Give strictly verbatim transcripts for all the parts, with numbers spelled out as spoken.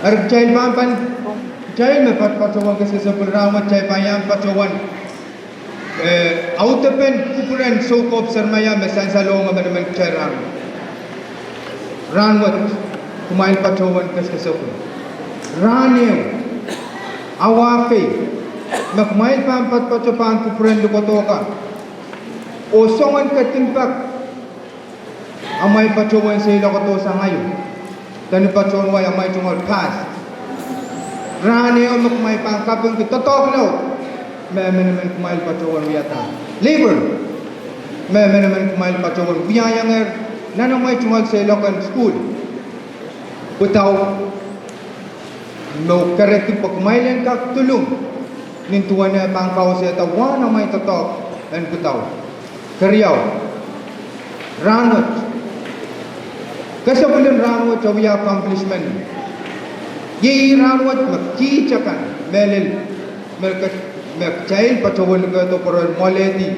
Eri kitail pahn, pahn, kitail me pat patohwan kesakesek pwil rahnwet, kitail pahn iang patohwan, eh, audepen kupwuren soukohp Seremaia me sansalohng emenemen kitail rahnwet. Rahnwet, kumwail patohwan kesakesek pwil. Rahn ehu, awa kei, me kumwail pahn patopato pahn kupwuren likou kan, oh soangen ketimpwak amwail patohwan seiloakdo sang aio. Dene patohwan wai amwail tungoal past. Rahn ehu me kumwail pahn kapingki doadoahk laud me emenemen kumwail patohwan wiahda. Labor, me emenemen kumwail patohwan wiahiong nan amwail tungoal seiloak en sukuhl. Pwudahu, me keredi pwe kumwail en kak dolung nin duwen eh pahn kausehda wahn amwail doadoahk en pwudahu. Keriau, rahnwet. Kesempwal en rahnwet e wia accomplishment. Iei rahnwet me kiht akan, mehlel, me ke-, me kitail patohwan likihdo pwe re mwoalehdi.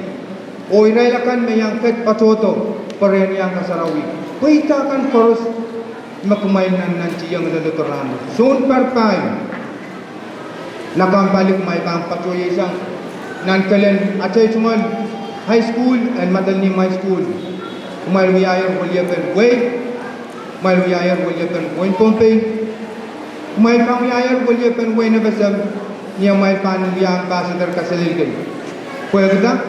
Oh irail akan me iang ket patohdo pwe re en iang kasarawi. Pweida kan koaros me kumwail nannantihong leledo rahnwet. Sounpar pahieu, lakapw pali kumwail pahn patohieng sang nan kelen atail tungoal high school and Madolenihmw High School. Kumwail wiahier weliepen wehi, kumwail wiahier weliepen wehin Pohnpei, kumwail pahn wiahier weliepen wehin FSM, ni amwail pahn wia ambassador kaselel kei. Pwehki dah?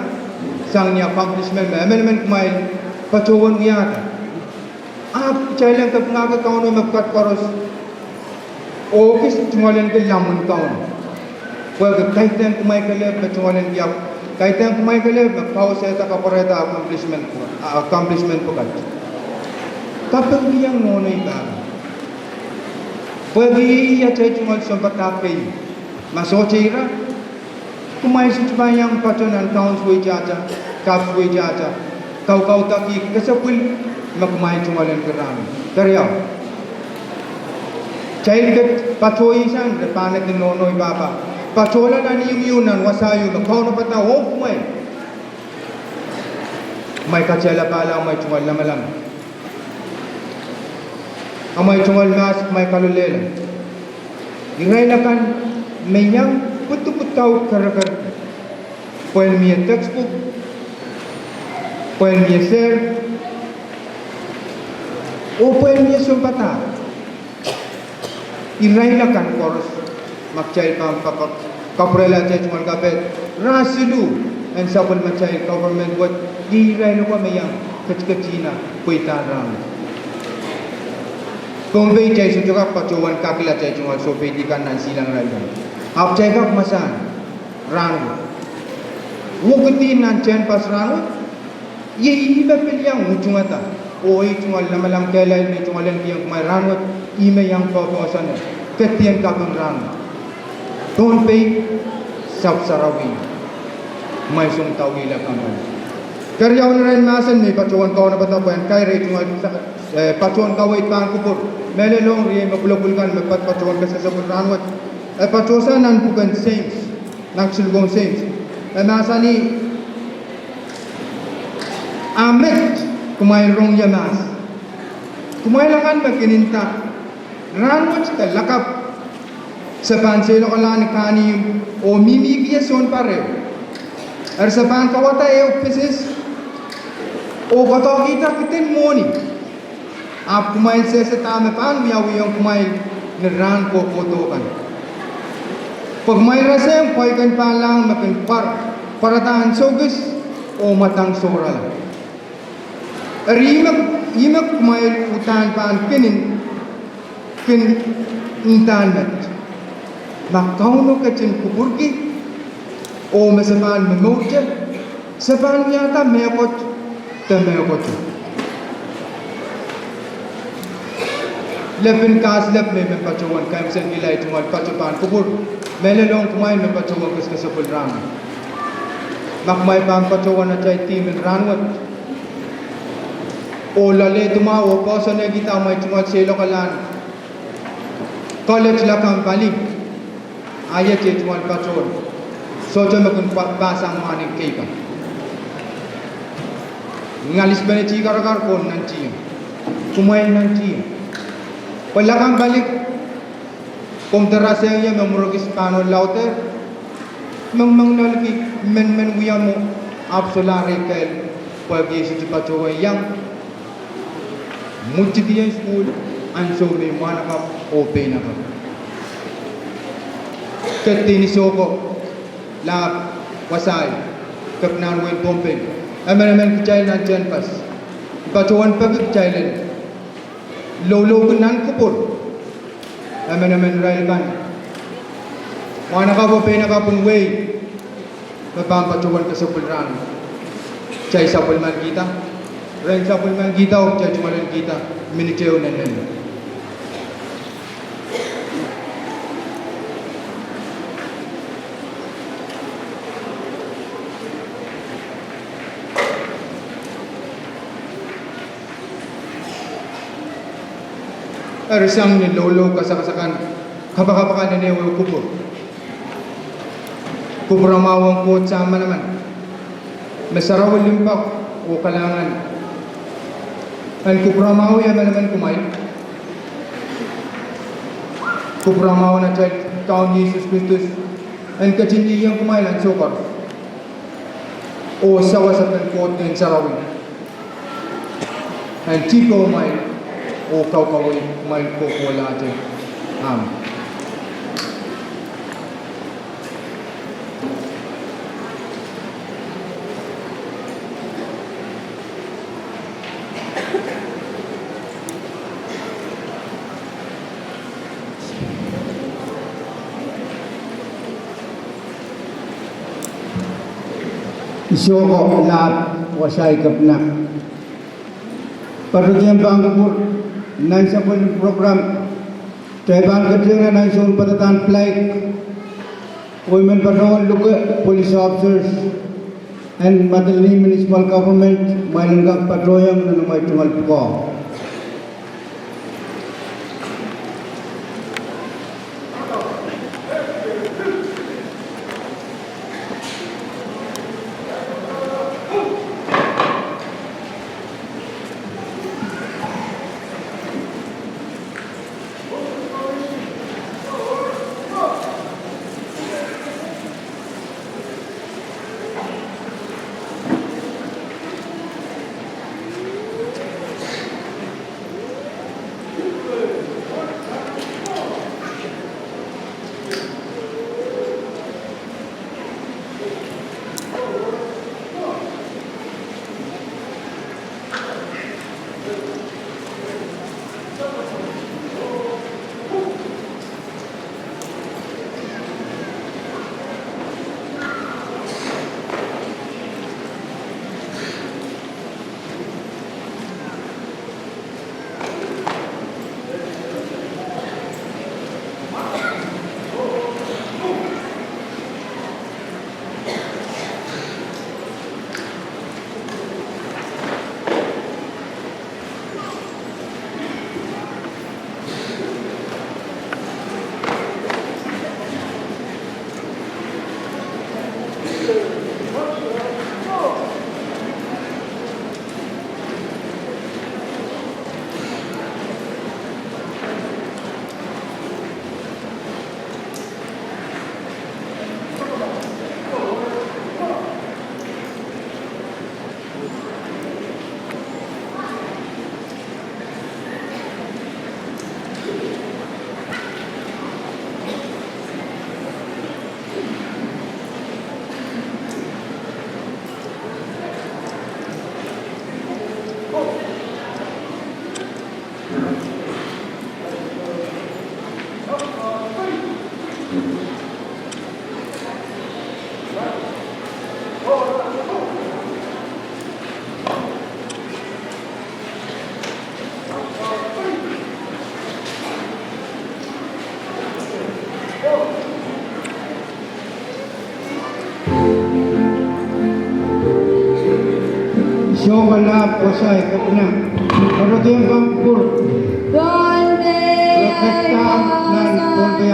Sang ni accomplishment me emenemen kumwail patohwan wiahda. Ahpw kitail en kapingahki Kauno mepwukat koaros, oh kis tungoalenki lamwen Kauno. Pwehki kaidehn kumwail kelehpw me tungoalenki, kaidehn kumwail kelehpw me kausehda kapwarehda accomplishment, accomplishment pwukat. Kapingkihong nohno oh pahpa. Pwehki atail tungoal sounpadahk kei, ma sohte ira, kumwail sohte pahn iang patoh nan downs weitahta, cups weitahta, kaukaudaki kesempwal me kumwail tungoalenki rahnwet. Keriau, kitail ket patohsang, re pahn edi nohno oh pahpa, patohla nan ihmw ieu, nan wasa ieu me Kauno padahk ong kumwail. Kumwail katialapahla amwail tungoal lamalam, amwail tungoal mahs, kumwail kalelehla. Irail akan me iang pwudipwudahu kereker, pwehn mie textbook, pwehn mie sehr, oh pwehn mie sounpadahk. Irail akan koaros, ma kitail pahn kapwurehla atail tungoal kapehd, rah siluh en sapwellimatail government wet, iei irail oko me iang ketiketihla pweidahn rahnwet. Pohnpei, kitail sohte kak patohwan kakehla atail tungoal soupeidi kan nan silangirail kan. Ahpw kitail kak mahsanih rahnwet, wekidin nan tehnpas rahnwet, iei ihme pil iang utungada, oh ei tungoal lamalam kehlail me tungoalenkihong kumwail rahnwet, ihme iang popohsoane, kehdi en kaping rahnwet. Pohnpei, sahpw sarawi, kumwail song dawihla company. Keriau, irail mahsen me I patohwan kaunopada pwehn kairei tungoal, eh, patohwan kaweid pahn kupwur, mehlel ong riei me pwulopwul kan me pat patohwan kesakesek pwil rahnwet. E patohsang nan pwuken James, nan siluh ong James, e mahsanih, a met kumwail rong ie mahs. Kumwail akan me kin nda, rahnwet de lakapw se pahn seiloakalahng ni kahnihmw oh mihmihki ie sounpar ehu. Eri se pahn kauwada ehu business oh koadoahkihda kiden mwohni. Ahpw kumwail sehse dahme pahn wiawihong kumwail ni rahn kohkohdo kan. Pwe kumwail rasehng pwaiken pahlahng me kin pwar, pwarada ahnsou kis oh mwadang sohrala. Eri ihme, ihme kumwail uhdahn pahn kin, kin ndahn met. Ma Kauno ketin kupwurki, oh me se pahn momourte, se pahn wiahda mehkot de mehkot. Lepin kaselep me I men patohwan kaimwisekihla tungoal patoh pahn kupwur, mehlel ong kumwail me patohwan kesakesek pwil rahnwet. Ma kumwail pahn patohwan atail theme en rahnwet, oh loalehdi mwahu oh poahsoanehkihda amwail tungoal seiloakalahng college lakapw pali, a iet ei tungoal patohwan, sohte me kin pa-, pahsang mwahniki keikan. Ngalis peneti karakar, kohn nantihong, kumwail nantihong. Pwe lakapw pali, Komw de rasehng ie me mwurekis pahn ohl laude, mengmengloalki, men men wia mwo, ahpw solahr ei kehl, pwehki e sohte patohwan iang mwudikiong sukuhl ansou me mwahnakapw oh peinakapw. Ketinsoko, lahp, wasahi, kepina en wehin Pohnpei, emenemen kitail nan tehnpas, patohwan peki kitail en loulouki nan kupwur emenemen irail kan, mwahnakapw oh peinakapw en wehi, me pahn patohwan kesempwal rahn. Kitail sapwellimanikihda, ren sapwellimanikihda oh kitail tungoalenkihda minit ehu en lel. Eri sang ni loulou kasakasakkan kapakap akan en ehu kupwur, kupwuramwahu ong Koht Sahm manaman me sarawi limpoak oh kalahngan, en kupwuramwahwih emenemen kumwail, kupwuramwahun atail Kaun Sises Kristus en ketin ieiang kumwail ansou koaros, oh sawasepen Koht Ngehn Sarawi en tipe kumwail oh kaukawei kumwail kohkohlahte. Amen. Sohko, lahp, wasahi, kepina. Patohdiong pahn kupwur, nan sapwellime program, kitail pahn ketengla nan soun padahk en flag, oh I men patohwan luke police officers en Madolenihmw Municipal Government, kumwail en kak patohiong nan amwail tungoal pwukoa. Sohko, lahp, wasahi, kepina. Patohdiong pahn kupwur. Rocket dam nan Pohnpei.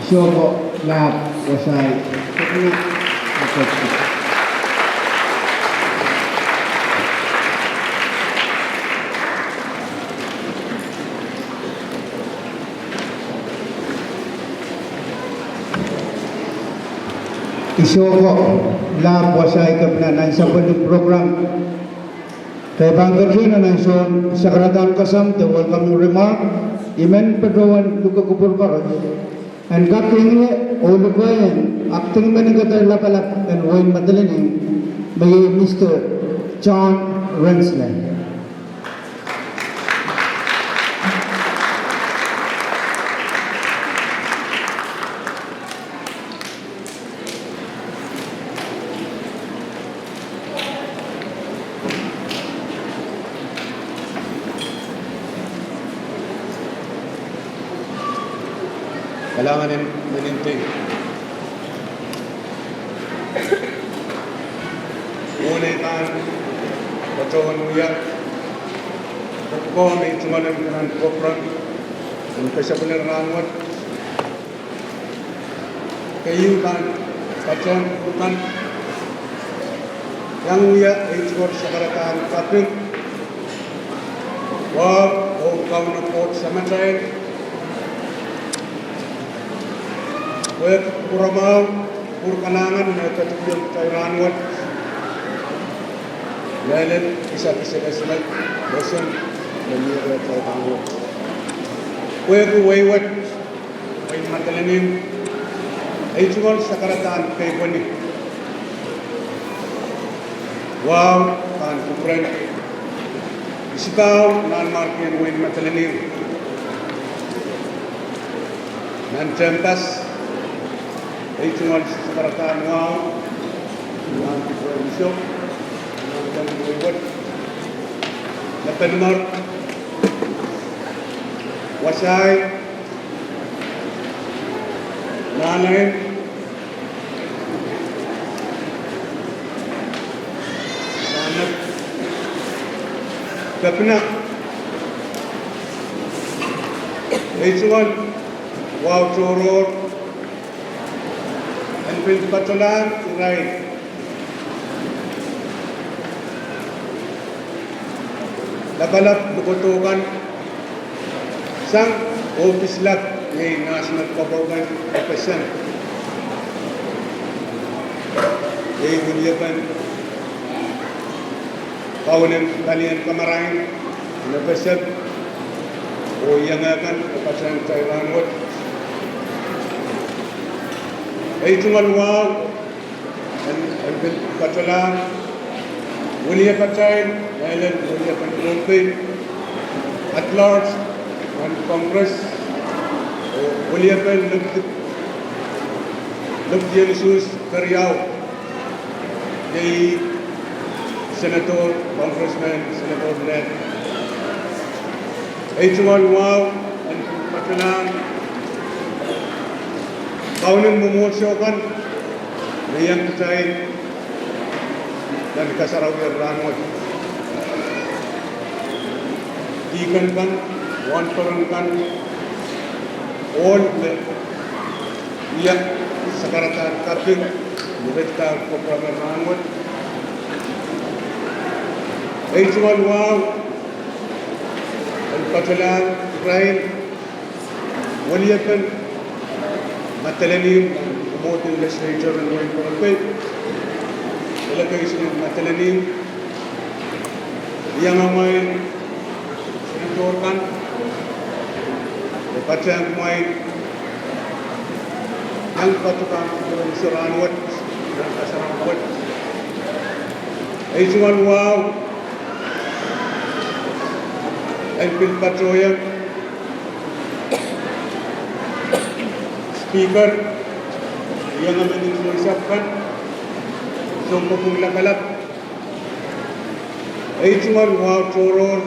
Isoh ko lahp wasahi. Isoh ko lahp wasahi Kepina. Nan sapwellime program, ke pahn ketin nan ansoun sakaradahn koasoandi, welcoming remark, I men patohwan luke kupwur koaros en kak iang ie oh luke en acting men kede lapalap en wehin Madolenihmw, me iei Mister John Rensselaer. Kalahngan en meninkei. Mwohn ei pahn patohwan wia, pwukoa me I tungoal en nan program en kesempwal en rahnwet, keieu pahn patehng kupwur kan. Iang wia ei tungoal sakaradahn kaping, wahu, oh Kauno Koht Samatail, pwehki kupwuramwahu, kupwur kalahngan me e ketikihong kitail rahnwet, mehlel kisakis en esmet, roson, me mie rehtail rahnwet. Pwehki wehi wet, wehin Madolenihmw, ei tungoal sakaradahn keipweni, wahu, pahn kupwuren isipahu nanmwarkien wehin Madolenihmw nan tehnpas, ei tungoal sakaradahn wahu, nan kupwuren iso, nan tehnpas wet, Nepenimor, Wasai, Nahleim, Samek, Kepina, ei tungoal wahu tohrohr, en pil patohlahng irail lapalap lukodo kan sang ohpis lap, iei National Government Office, iei weliepen kaunen palien kamarain, FSM, oh iengehkan me patehng kitail rahnwet. Ei tungoal wahu en, en pil patohlahng weliepatail, mehlel weliepen Pohnpei at large, nan Congress, oh weliepen Lipdi, Lipdi Usus keriau, iei Senator, Congressman, Senator-elect. Ei tungoal wahu en patohlahng kaunen mwomwohdiso kan me iang kitail nan kasarawi en rahnwet. Dihken kan, wahnpoaron kan, ohl me wia sakaradahn kaping ni ire kitail en program en rahnwet. Ei tungoal wahu en patohlahng irail weliepen Madolenihmw, mwomwohdiso en legislature en wehin Pohnpei, delegation en Madolenihmw, iang amwail senator kan, oh patehng kumwail iang patohwan kupwuren iso rahnwet, nan kasarawi wet. Ei tungoal wahu en pil patohiong Speaker, iang emen en mensapw kan, sounkopwung lapalap. Ei tungoal wahu tohrohr,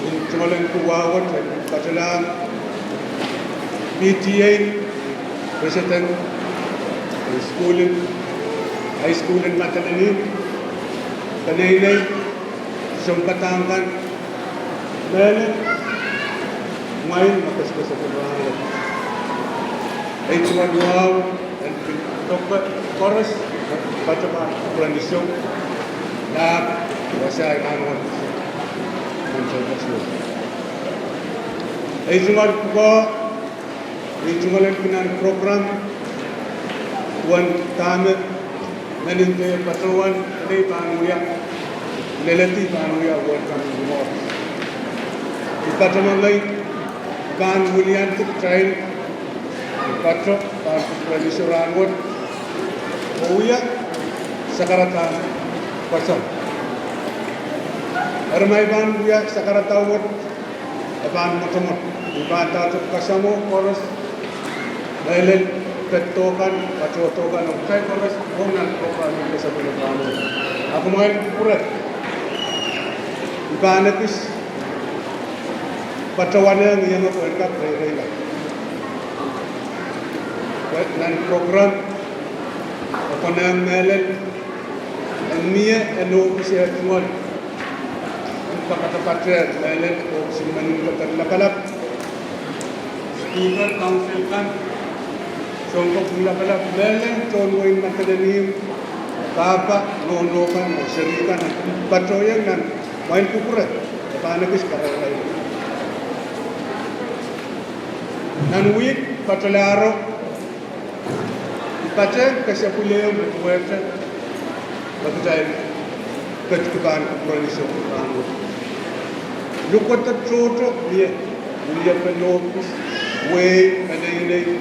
en tungoal en ku wahu wet en patohlahng PTA, president en sukuhl en, high school en Madolenihmw, peneinei, sounpadahk kan, mehlel kumwail me kesikesik en rahnwet. Ei tungoal wahu en pil patohwan koaros, patohwan kupwuren iso, lap, Wasai rahnwet. Ei tungoal pwukoa, ei tungoal en kin nan program, duwen dahme men en dehr patohwan, lei pahn wia, leledi pahn wia welcome remarks. I patohwan mwein pahn wiliandi kitail pato pahn kupwuren iso rahnwet, oh wia sakaradahn kasam. Eri ma i pahn wia sakaradahn wet, e pahn mwotomwot. I pahn ndahte kasamwo koaros, mehlel peddo kan, patohdo kan, oh kitail koaros, oh nan program en kesempwal en rahnwet. A kumwail kupwure, I pahn ekis patohwanehng ienge pwehn kak reireila. Pwe nan program, e konehng mehlel, en mie en ohpis eh tungoal, en kapatapate mehlel ohpis en meninkeder lapalap, Speaker, Council kan, sounkopwung lapalap, mehlel tohn wehin Madolenihmw, Pahpa, nohno kan, oh seri kan, patohieng nan mwail kupwure, e pahn ekis karairail. Nan wihk patohlahro, I patehng kesepwil ehu me duwehte me kitail ketikipahn kupwuren Sises rahnwet. Lukodo tohto mie, mie pene ohpis, wehi, peneinei,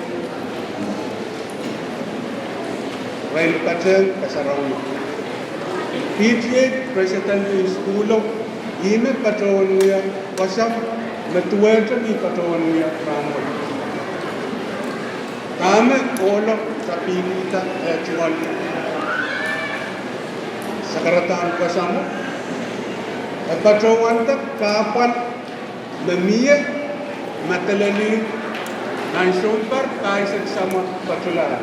irail patehng kasarawi. P T A president en sukuhlo, ihme patohwan wia wasa me duwehte me I patohwan wia rahnwet. Dahme ohlo sapikihda eh tungoal sakaradahn wasa mwo, e patohwanda kahpwal me mie madeleni nan sounpar pahisek samwa patohlahr.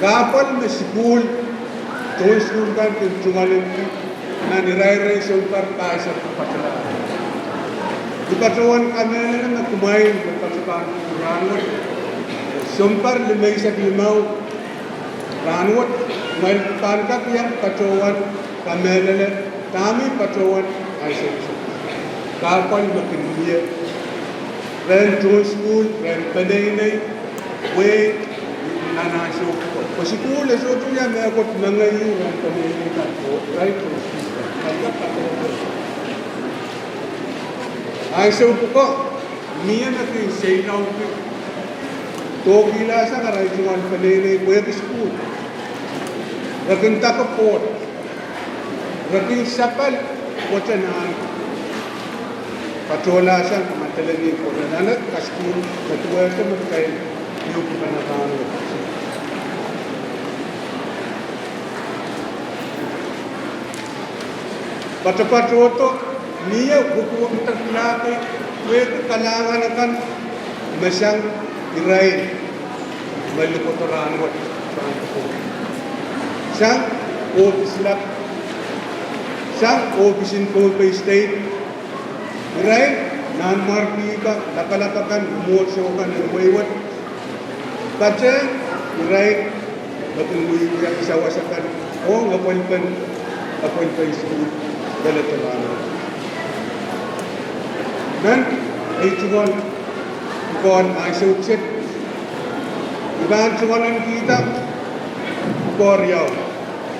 Kahpwal me sukuhl, tohn sukuhl kan kin tungoal nan irair en sounpar pahisek patohlahr. I patohwan kamehlele me kumwail me patohwan rahnwet, sounpar limeisek limau rahnwet, kumwail pahn kak iang patohwan kamehlele dahme I patohwan ansou. Kahpwal me kin mie rehn tohn sukuhl, rehn peneinei, wehi, nan ansou pwuko. Pwe sukuhl e sohte wia mehkot mengei rehn peneinei kan, oh irail tohn sukuhl kan. Ansou pwuko, mie me kin seiloakki, dohkihlasang arail tungoal peneinei pwehki sukuhl. Re kin dake pwoud, re kin sapal pwoten ahn patohlahsang madeleni pwoten ahn kaskuhl me duwehte me kitail iukipene rahnwet. Patopatohdo mie wekwekideklahki pwehki kalahngan akan me sang irail me lukodo rahnwet, sang ohpis lap, sang ohpis en Pohnpei State, irail nanmwarki kan, lapalap akan, mwomwohdiso kan en wehi wet, patehng irail me kin wiewia sawas akan ong apwalipen, apwalipen sukuhl, peledo rahnwet. Nan ei tungoal pwukoahn ansou kiset, I pahn tungoalenkihda pwukoa riau,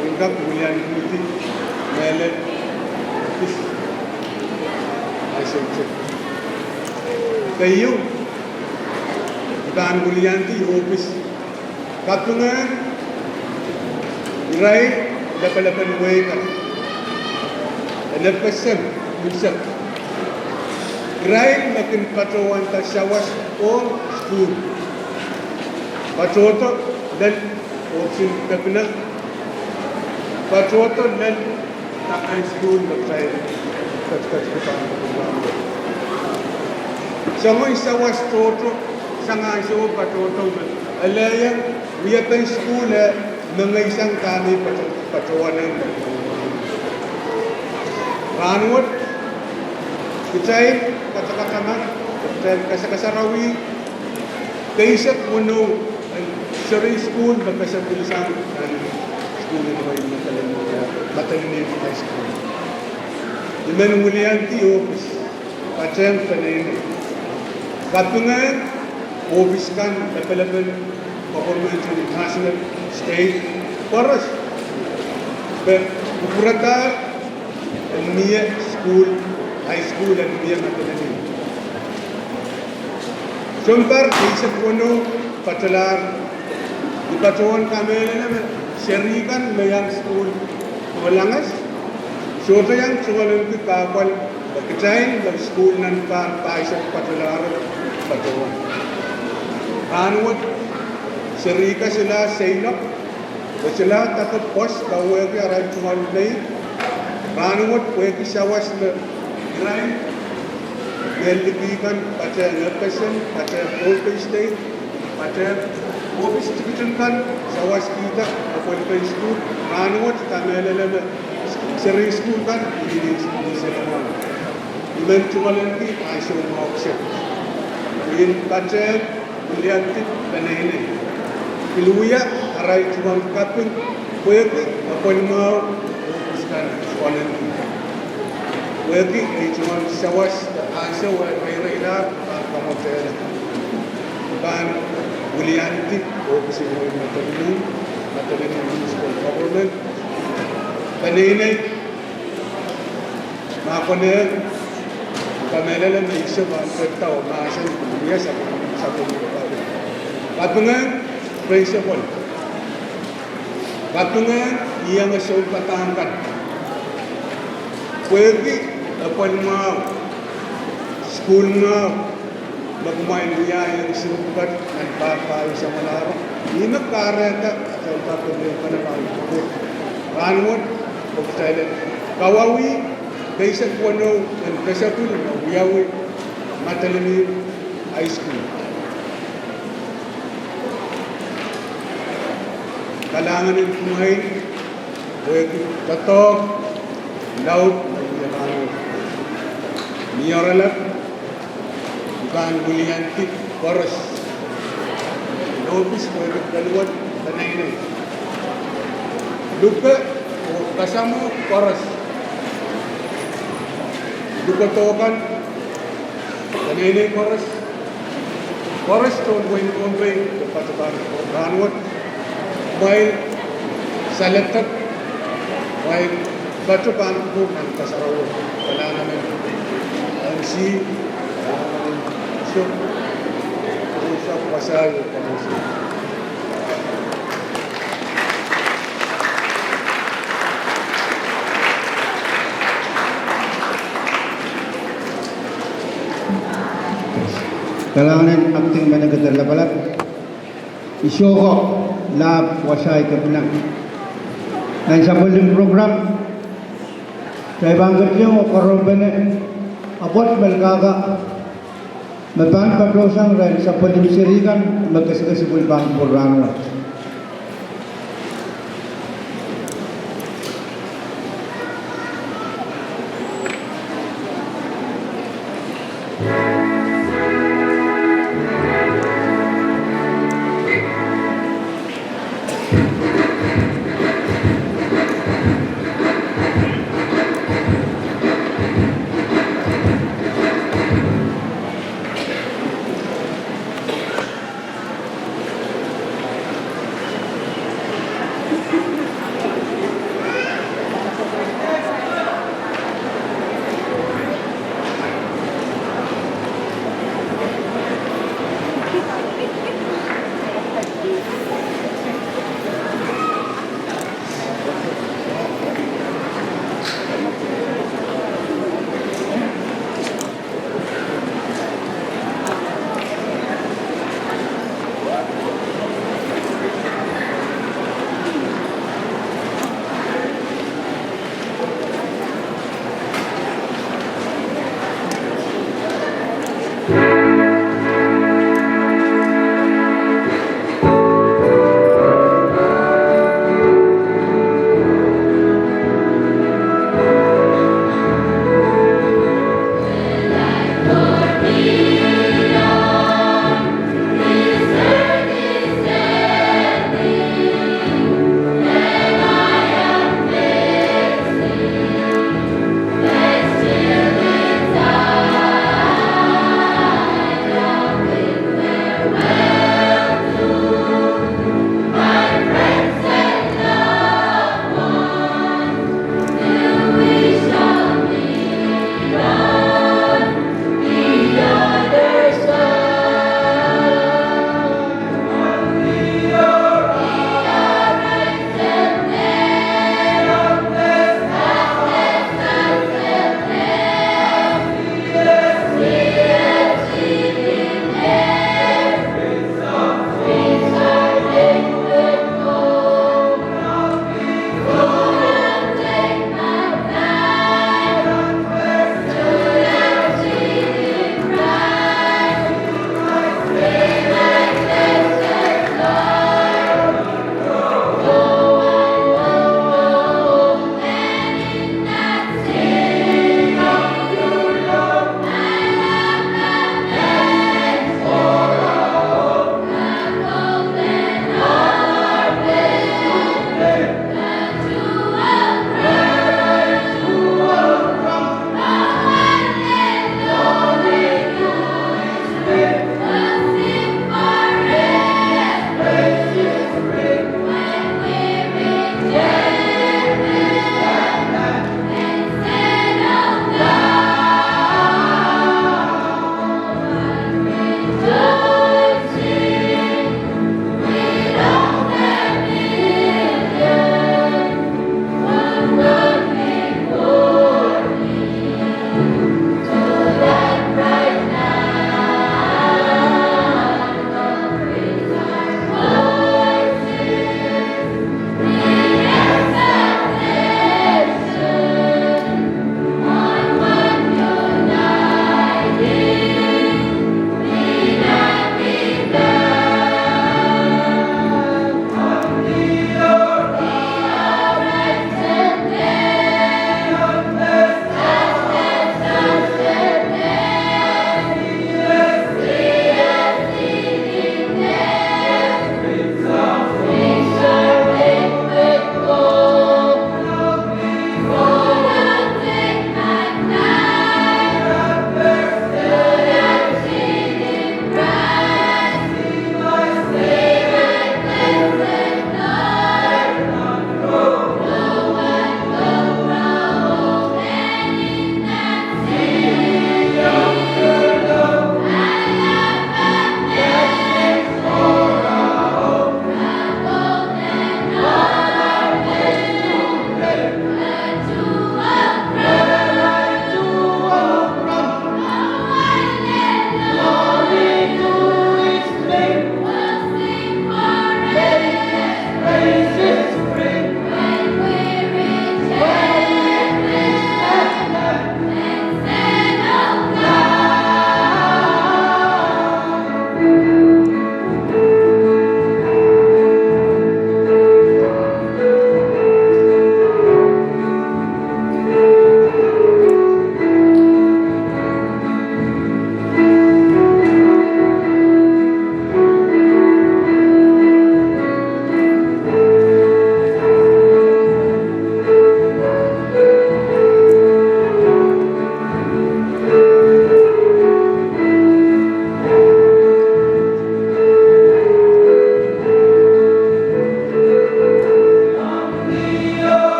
I kak wiliankihdi mehlel kis ansou kiset. Keieu, I pahn wiliandi ohpis kapingehn irail lapalapen wehi kan, N F S M, UNICEF, irail me kin patohwanda sawas ong sukuhl. Patohdo lel ohpis en kepina, patohdo lel nan sukuhl me kitail ketikihong. Soangen sawas tohto, sang ansou patohdo me, elehieng wiepen sukuhl e mengeisang dahme I patohwan. Rahnwet, kitail katakataman, kitail kasakasarawi keisek weneu en seri sukuhl me kesepwilsang nan sukuhl en wehi, Madolenihmw High School. I men wiliandi ohpis, patehng peneinei, kapingehn ohpis kan lapalapen government en national, state, koaros, pwe kupwuradahr en mie sukuhl, high school en mie Madolenihmw. Sounpar eisek weneu patohlahr, I patohwan kamehlele me seri kan me iang sukuhl Dolanges sohte iang tungoalenki kahpwal me kitail me sukuhl nan pahr pahisek patohlahr patohwan. Rahnwet, seri kan solahr seiloak, e solahr dake pwoas kawehwehki arail tungoal mei. Rahnwet pwehki sawas me irail me liki kan, patehng FSM, patehng Pohnpei State, patehng ohpis tikitik kan, sawaskihda apwalipen sukuhl. Rahnwet kamehlele me seri sukuhl kan, I men tungoalenki ansou mwahu kiset, I men patehng wiliandi peneinei, pil wia Arail tungoal kaping, pwehki apwal mwahu, oh pwuhk kan soangen. Pwehki ei tungoal sawas, ansou eh reireilahr, pahn kamwatehla. Pahn wiliandi, oh pwuhk en Madolenihmw, Madolenihmw Municipal Government. Peneinei, ma konehng, kamehlele me I sehse pahn pil tau mahsen, ia sapwellime, sapwellime kaping. Kaping en principal. Kaping en ienge sounpadahk kan. Pwehki apwal mwahu, sukuhl mwahu, me kumwail wiahiong seri pwukat nan pahpa ieu samwalahro. Ihme kahrehda atail kaping en pahn kupwur. Rahnwet, oh kitail en kawauwih, keisek weneu en kesepwil me wiawi Madolenihmw High School. Kalahngan en kumwail, pwehki doadoahk laud me I pahn, ni oaralap, I pahn wiliandi koaros. Lohpis pwehki paliwar, peneinei. Luke oh kasamwo koaros. Luke Tohkan, peneinei koaros. Koaros tohn wehin Pohnpei, patohwan rahnwet. Kumwail saledek, kumwail patohwan kupwur nan kasarawi. Kalahngan en M C, kalahngan en Bishop, Bishop Wasai, oh Commissioner. Kalahngan en Acting Manager Lapalap. I sohte lahp wasa kepina. Nan sapwellimen program, kitail pahn ketilong oh karompene apwoat me kaka me pahn patohsang rehn sapwellimen seri kan me kesikesik pil pahn kupwur rahnwet.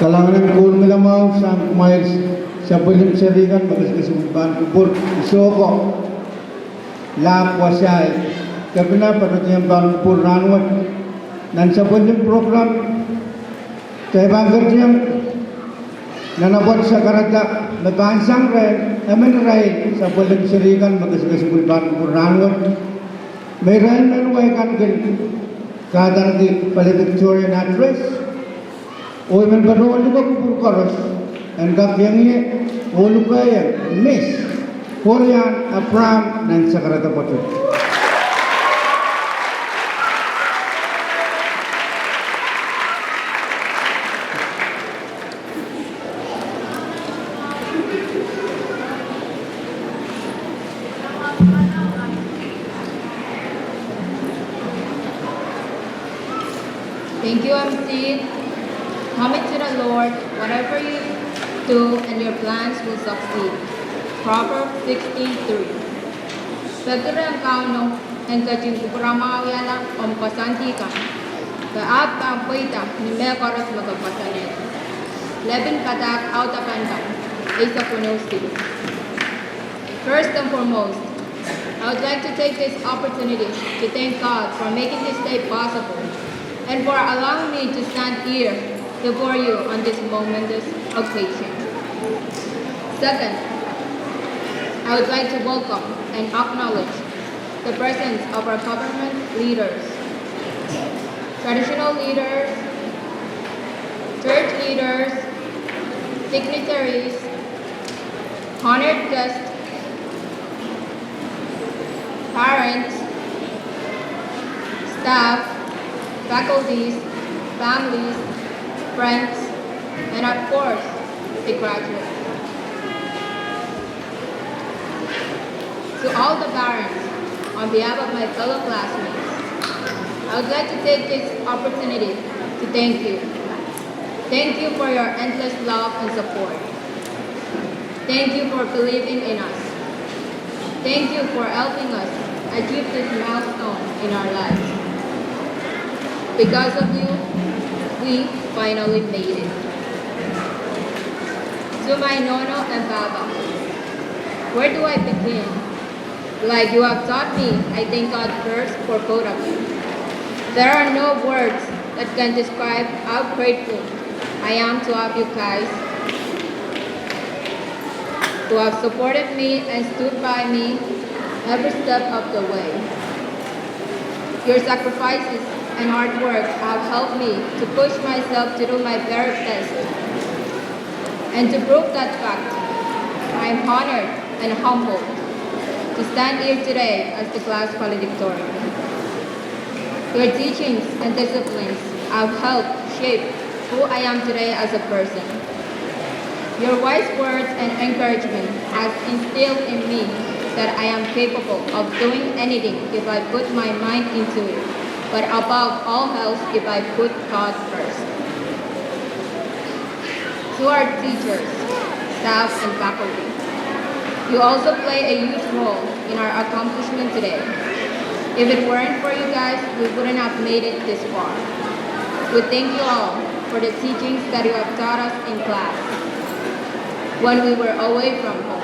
Kalahngan en Koht me lamau sang kumwail sapwellime seri kan me kesikesik pahn kupwur, Isoko Lahp Wasai, Kepina, patohdiong pahn kupwur rahnwet. Nan sapwellime program, kitail pahn ketiong nan apwal sakarada me pahn sang rehn emen irail sapwellime seri kan me kesikesik pahn kupwur rahnwet. Me irail men wehkan kin kadarki valedictorian address. Oh I men patohwan luke kupwur koaros en kak iang ie oh luke iang Miss Korian Abraham nan sakarada pwoatet. Thank you, M C. Commit to the Lord whatever you do, and your plans will succeed. Proverbs sixteen three. Peki rehn Kauno en ketin kupwuramwahuwihala omw koasoandi kan, pwe ahpw pahn pweida ni mehkoaros me ke koasoanehdi. Lepin padahk audepen kan, eisek weneu siluh. First and foremost, I would like to take this opportunity to thank God for making this day possible and for allowing me to stand here before you on this momentous occasion. Second, I would like to welcome and acknowledge the presence of our government leaders, traditional leaders, church leaders, dignitaries, honored guests, parents, staff, faculties, families, friends, and of course, the graduates. To all the parents, on behalf of my fellow classmates, I would like to take this opportunity to thank you. Thank you for your endless love and support. Thank you for believing in us. Thank you for helping us achieve this milestone in our lives. Because of you, we finally made it. To my nono and pahpa, where do I begin? Like you have taught me, I thank God first for both of you. There are no words that can describe how grateful I am to have you guys who have supported me and stood by me every step of the way. Your sacrifices and hard work have helped me to push myself to do my very best. And to prove that fact, I am honored and humbled to stand here today as the class valedictorian. Your teachings and disciplines have helped shape who I am today as a person. Your wise words and encouragement has instilled in me that I am capable of doing anything if I put my mind into it, but above all else if I put God first. To our teachers, staff, and faculty, you also play a huge role in our accomplishment today. If it weren't for you guys, we wouldn't have made it this far. We thank you all for the teachings that you have taught us in class when we were away from home.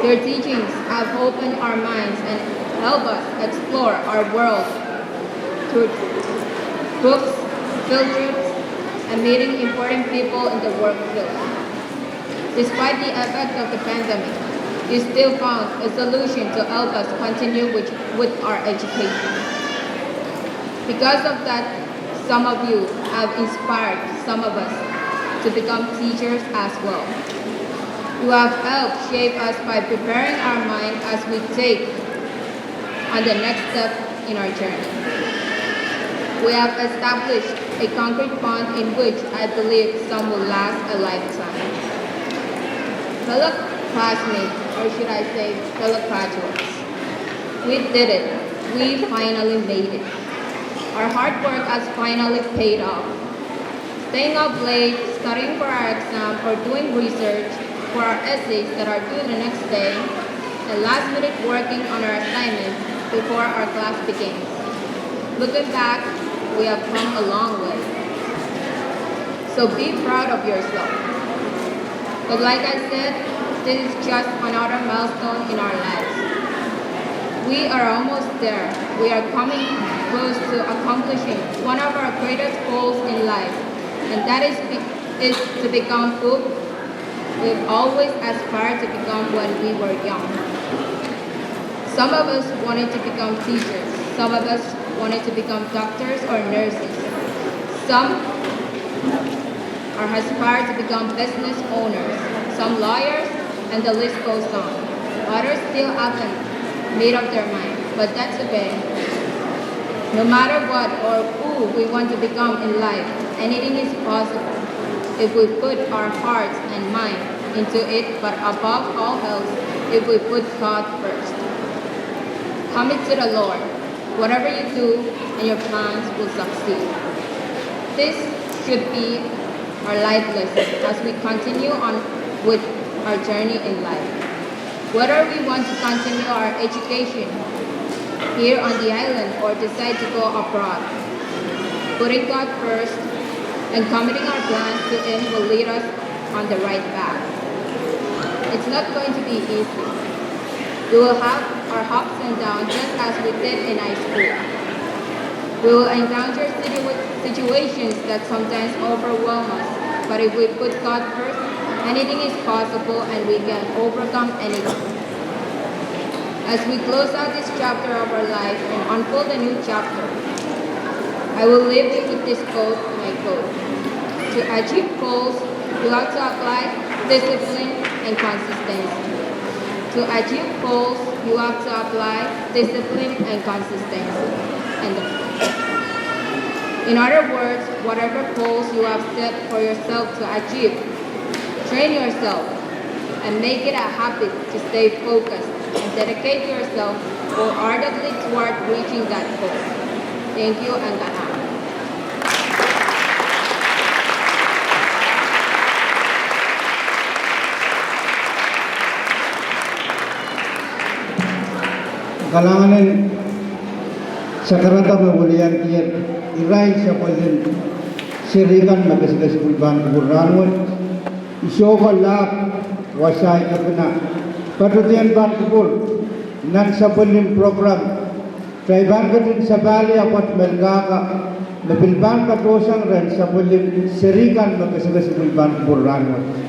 Your teachings have opened our minds and helped us explore our world through books, field trips, and meeting important people in the work field. Despite the effect of the pandemic, you still found a solution to help us continue with, with our education. Because of that, some of you have inspired some of us to become teachers as well. You have helped shape us by preparing our mind as we take on the next step in our journey. We have established a concrete bond in which I believe some will last a lifetime. Fellow classmates, or should I say fellow graduates, we did it. We finally made it. Our hard work has finally paid off. Staying up late, studying for our exam, or doing research for our essays that are due the next day, and last minute working on our assignments before our class begins. Looking back, we have come a long way. So be proud of yourself. But like I said, this is just another milestone in our lives. We are almost there. We are coming close to accomplishing one of our greatest goals in life, and that is, be- is to become who we've always aspired to become when we were young. Some of us wanted to become teachers. Some of us wanted to become doctors or nurses. Some are aspired to become business owners. Some lawyers, and the list goes on. Others still haven't made up their mind, but that's okay. No matter what or who we want to become in life, anything is possible if we put our hearts and mind into it, but above all else, if we put God first. Commit to the Lord. Whatever you do and your plans will succeed. This should be our life lesson as we continue on with our journey in life. Whether we want to continue our education here on the island or decide to go abroad, putting God first and committing our plans to Him will lead us on the right path. It's not going to be easy. We will have our ups and downs just as we did in high school. We will encounter situa- situations that sometimes overwhelm us, but if we put God first, anything is possible and we can overcome anything. As we close out this chapter of our life and unfold a new chapter, I will leave you with this quote, my quote. To achieve goals, you have to apply discipline and consistency. To achieve goals, you have to apply discipline and consistency. And in other words, whatever goals you have set for yourself to achieve, train yourself and make it a habit to stay focused and dedicate yourself wholeheartedly toward reaching that goal. Thank you and good night. Kalahngan en sakarada me weliandi irail sapwellimen seri kan me kesikesik pwulpwulpwul rahnwet. I sohte lap wasa, I kepina patohdiong pwulpwulpwul nan sapwellime program. Kitail pahn ketin sapahl ia pwoat me kak, me pil pahn kohsang rehn sapwellimen seri kan me kesikesik pwulpwulpwul rahnwet.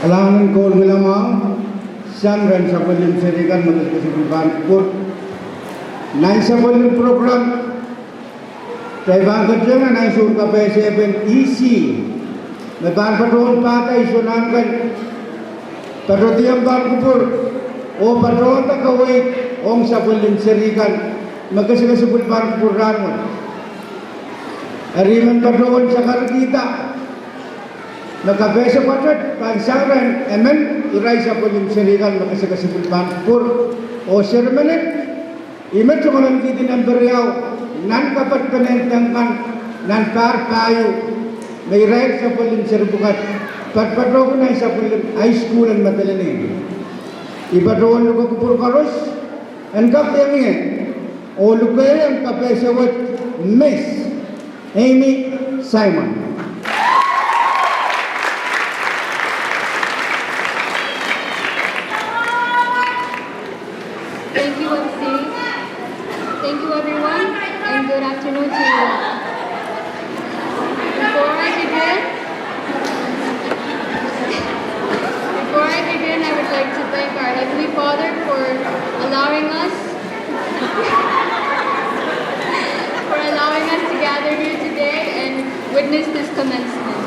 Kalahngan en Kauno Kalahngan sang rehn sapwellime serihkan me kesimpwul pahn kupwur. Nan sapwellime program, kitail pahn ketin ansoun kapehsepen isi me pahn patohwan pahda isonahnken patohdiong pahn kupwur oh patohda kaweid ong sapwellime serihkan me kesimpwul pahn kupwur rahnwet. Eri I men patohwan sakarkihda me kapehse pwoatet pahn sang rehn emen irail sapwellime serihkan me kesimpwul pahn kupwur. Oh seri menet, I men tungoalenki dihp en pere ieu nan kapatpene deng kan nan pahr pahieu me irail sapwellime seri pwukat patpatohki nan sapwellime high school en Madolenihmw. I patohwan luke kupwur koaros en kak iang ie oh luke en kapehse wet Miss Amy Simon. Thank you, M C. Thank you, everyone, and good afternoon to you all. Before I begin, before I begin, I would like to thank our Heavenly Father for allowing us for allowing us to gather here today and witness this commencement.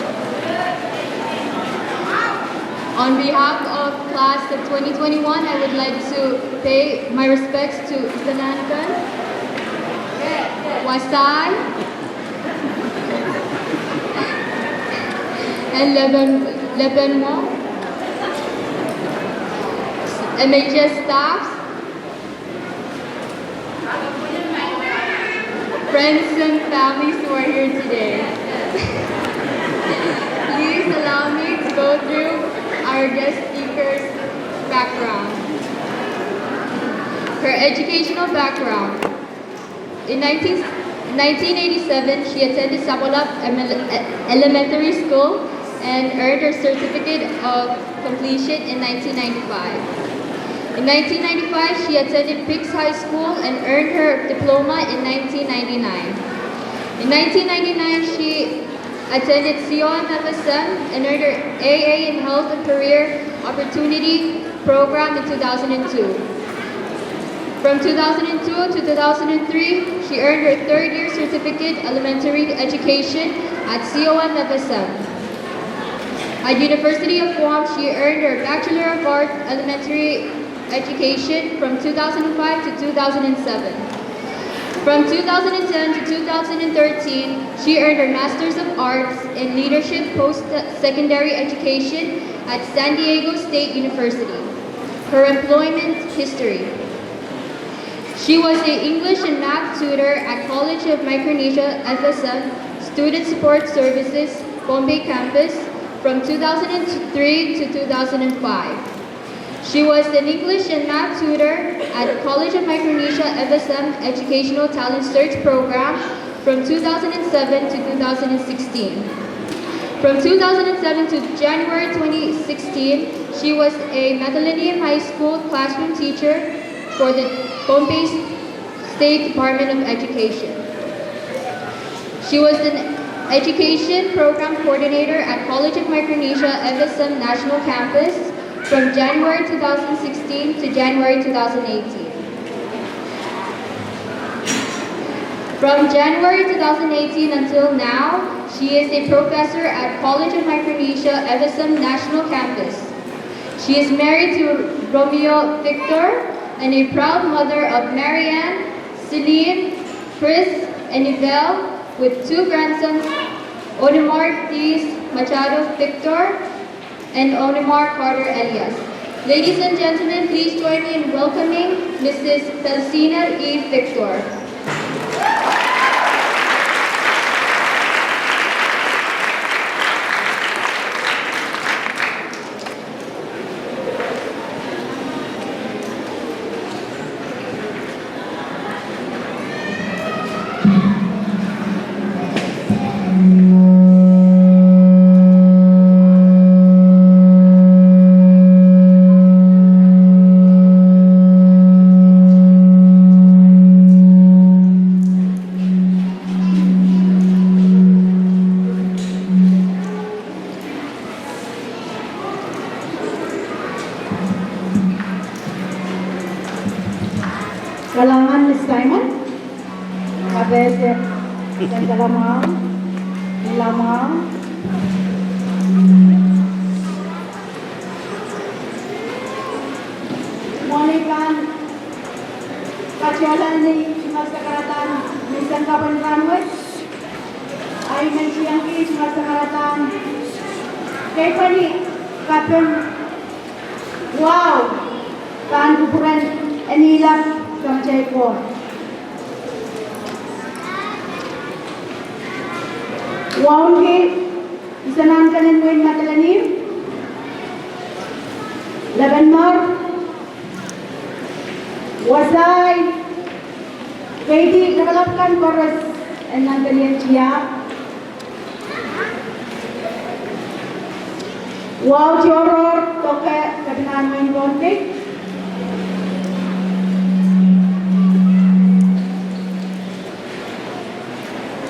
On behalf of class of twenty twenty-one, I would like to pay my respects to Italankan, Wasai, and Leben, Lebenmo, M H S staffs, friends and families who are here today. Please allow me to go through our guest speaker's background. Her educational background. In nineteen, nineteen eighty-seven, she attended Sapwalap Emel-, E-, Elementary School and earned her certificate of completion in nineteen ninety-five. In nineteen ninety-five, she attended Picks High School and earned her diploma in nineteen ninety-nine. In nineteen ninety-nine, she attended C O M F S M and earned her A A in Health and Career Opportunity Program in two thousand two. From two thousand two to two thousand three, she earned her third year certificate elementary education at C O M F S M. At University of Guam, she earned her Bachelor of Arts elementary education from two thousand five to two thousand seven. From two thousand ten to two thousand thirteen, she earned her Master's of Arts in Leadership Post-Secondary Education at San Diego State University. Her employment history. She was a English and math tutor at College of Micronesia F S M Student Support Services Pohnpei campus from two thousand three to two thousand five. She was an English and math tutor at College of Micronesia F S M Educational Talent Search Program from two thousand seven to two thousand sixteen. From two thousand seven to January twenty sixteen, she was a Madolenihmw High School classroom teacher for the Pohnpei State Department of Education. She was an education program coordinator at College of Micronesia F S M National Campus from January two thousand sixteen to January two thousand eighteen. From January two thousand eighteen until now, she is a professor at College of Micronesia F S M National Campus. She is married to Romeo Victor and a proud mother of Marianne, Celine, Chris, and Yvel, with two grandsons, Onimar Dees Machado Victor and Onimar Carter Elias. Ladies and gentlemen, please join me in welcoming Missus Felsina E. Victor. Ese, ese lamau, lamau. Mwohn ei pahn katohlahng ni tungoal sakaradahn menseng kapw en rahnwet, ahi men tiengki tungoal sakaradahn kei pweni kaping. Wahu pahn kupwuren Enihlap Kamatail Koht. Wauneki Isenanken en Wein Madolenihmw, Lepenmour, Wasai, keidi lapalap kan koaros en nan pelien tiahk. Wahu tohrohr doke kepinahn wein Pohnpei.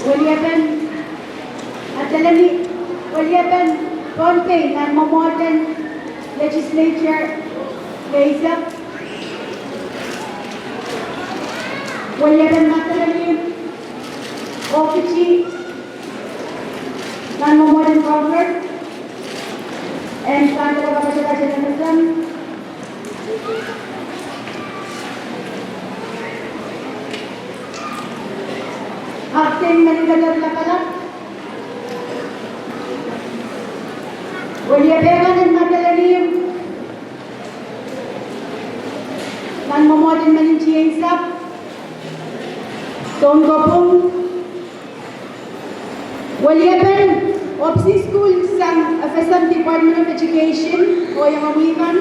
Weliepen Madolenihmw, weliepen Pohnpei nan mwomwohden legislature keisek. Weliepen Madolenihmw Okichi nan mwomwohden Congress, en pahn kak kapatapat en mesang. Acting Meningeder Lapalap. Weliepe kan en Madolenihmw nan mwomwohden Meningeder Lapalap, Sounkopwung. Weliepen Opsi School sang FSM, Department of Education, oh iangahki kan.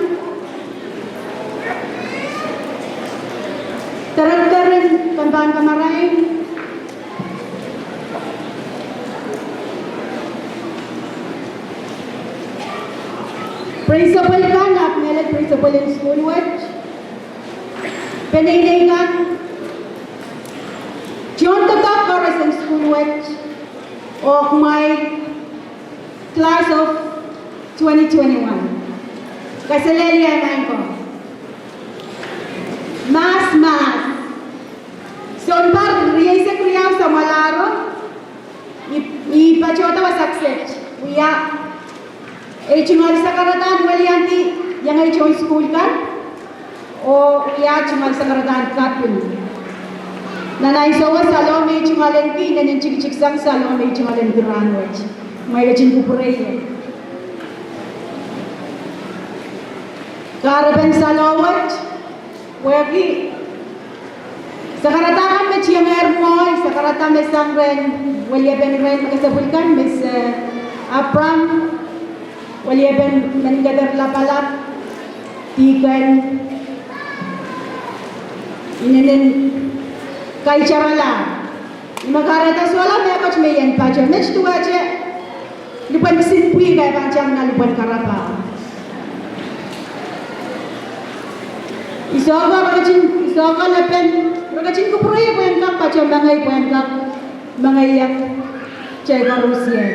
Director en Kempahn Kamarain. Principal kan, ahpw mehlel principal en school wet. Peneinei kan, tohndoadoahk koaros en school wet, oh kumwail class of twenty twenty-one. Kaselehlie maing ko. Mahs, mahs. Sounpar rieisek riau samwalahro, I, I patohda wasa kiset wia ei tungoal sakaradahn weliandi iengei tohn school kan, oh wia tungoal sakaradahn kaping. Nan ansou wet Sahlo me I tungoal ahneki, inenen tikitik sang Sahlo me I tungoal ahneki rahnwet. Mwein ketin kupwurei. Kahrepen Sahlo wet, pwehki sakaradahn kan me tiengehr mwohn, sakaradahn me sang rehn weliepen rehn kesepwil kan, Miss, eh, Abraham, weliepen Meningeder Lapalap, Deacon, inenen kaitarala. I me kahrehda sohla mehkot me I en patoh, met duwehte lipwen kisin pwihk e pahn tang nan lipwen karapa. I sohte, re ketin, I sohte lepin, re ketin kupwurei pwehn kak patoh mengei, pwehn kak mengei iang teikarusien.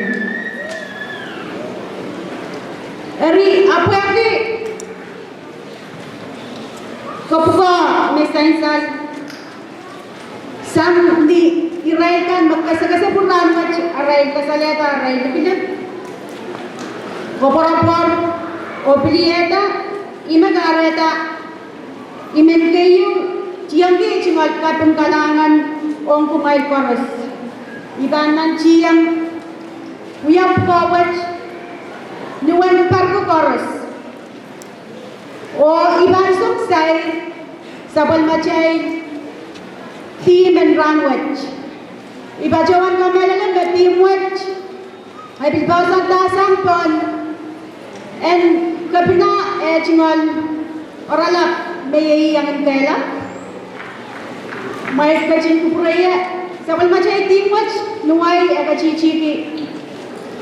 Eri, ahpw pwehki kapwukoa me sansal sang ni irail kan me kesakesepwurahn wet arail kasalehda arail likilip, koapworopwor, oh piliehda, I me kahrehda I men keieu tiengki tungoal kaping kalahngan ong kumwail koaros. I pahn nantihong wia pwukoa wet ni uwen pahrek koaros. Oh I pahn song sair sapwellimatail theme en rahnwet. I patohwan kamehlele me theme wet, I pil poasoandahsang pwon en kepina, eh, tungoal oaralap me iei iang en kehlap. Mwein ketin kupwurei, sapwellimatail theme wet ni wai e ketitiki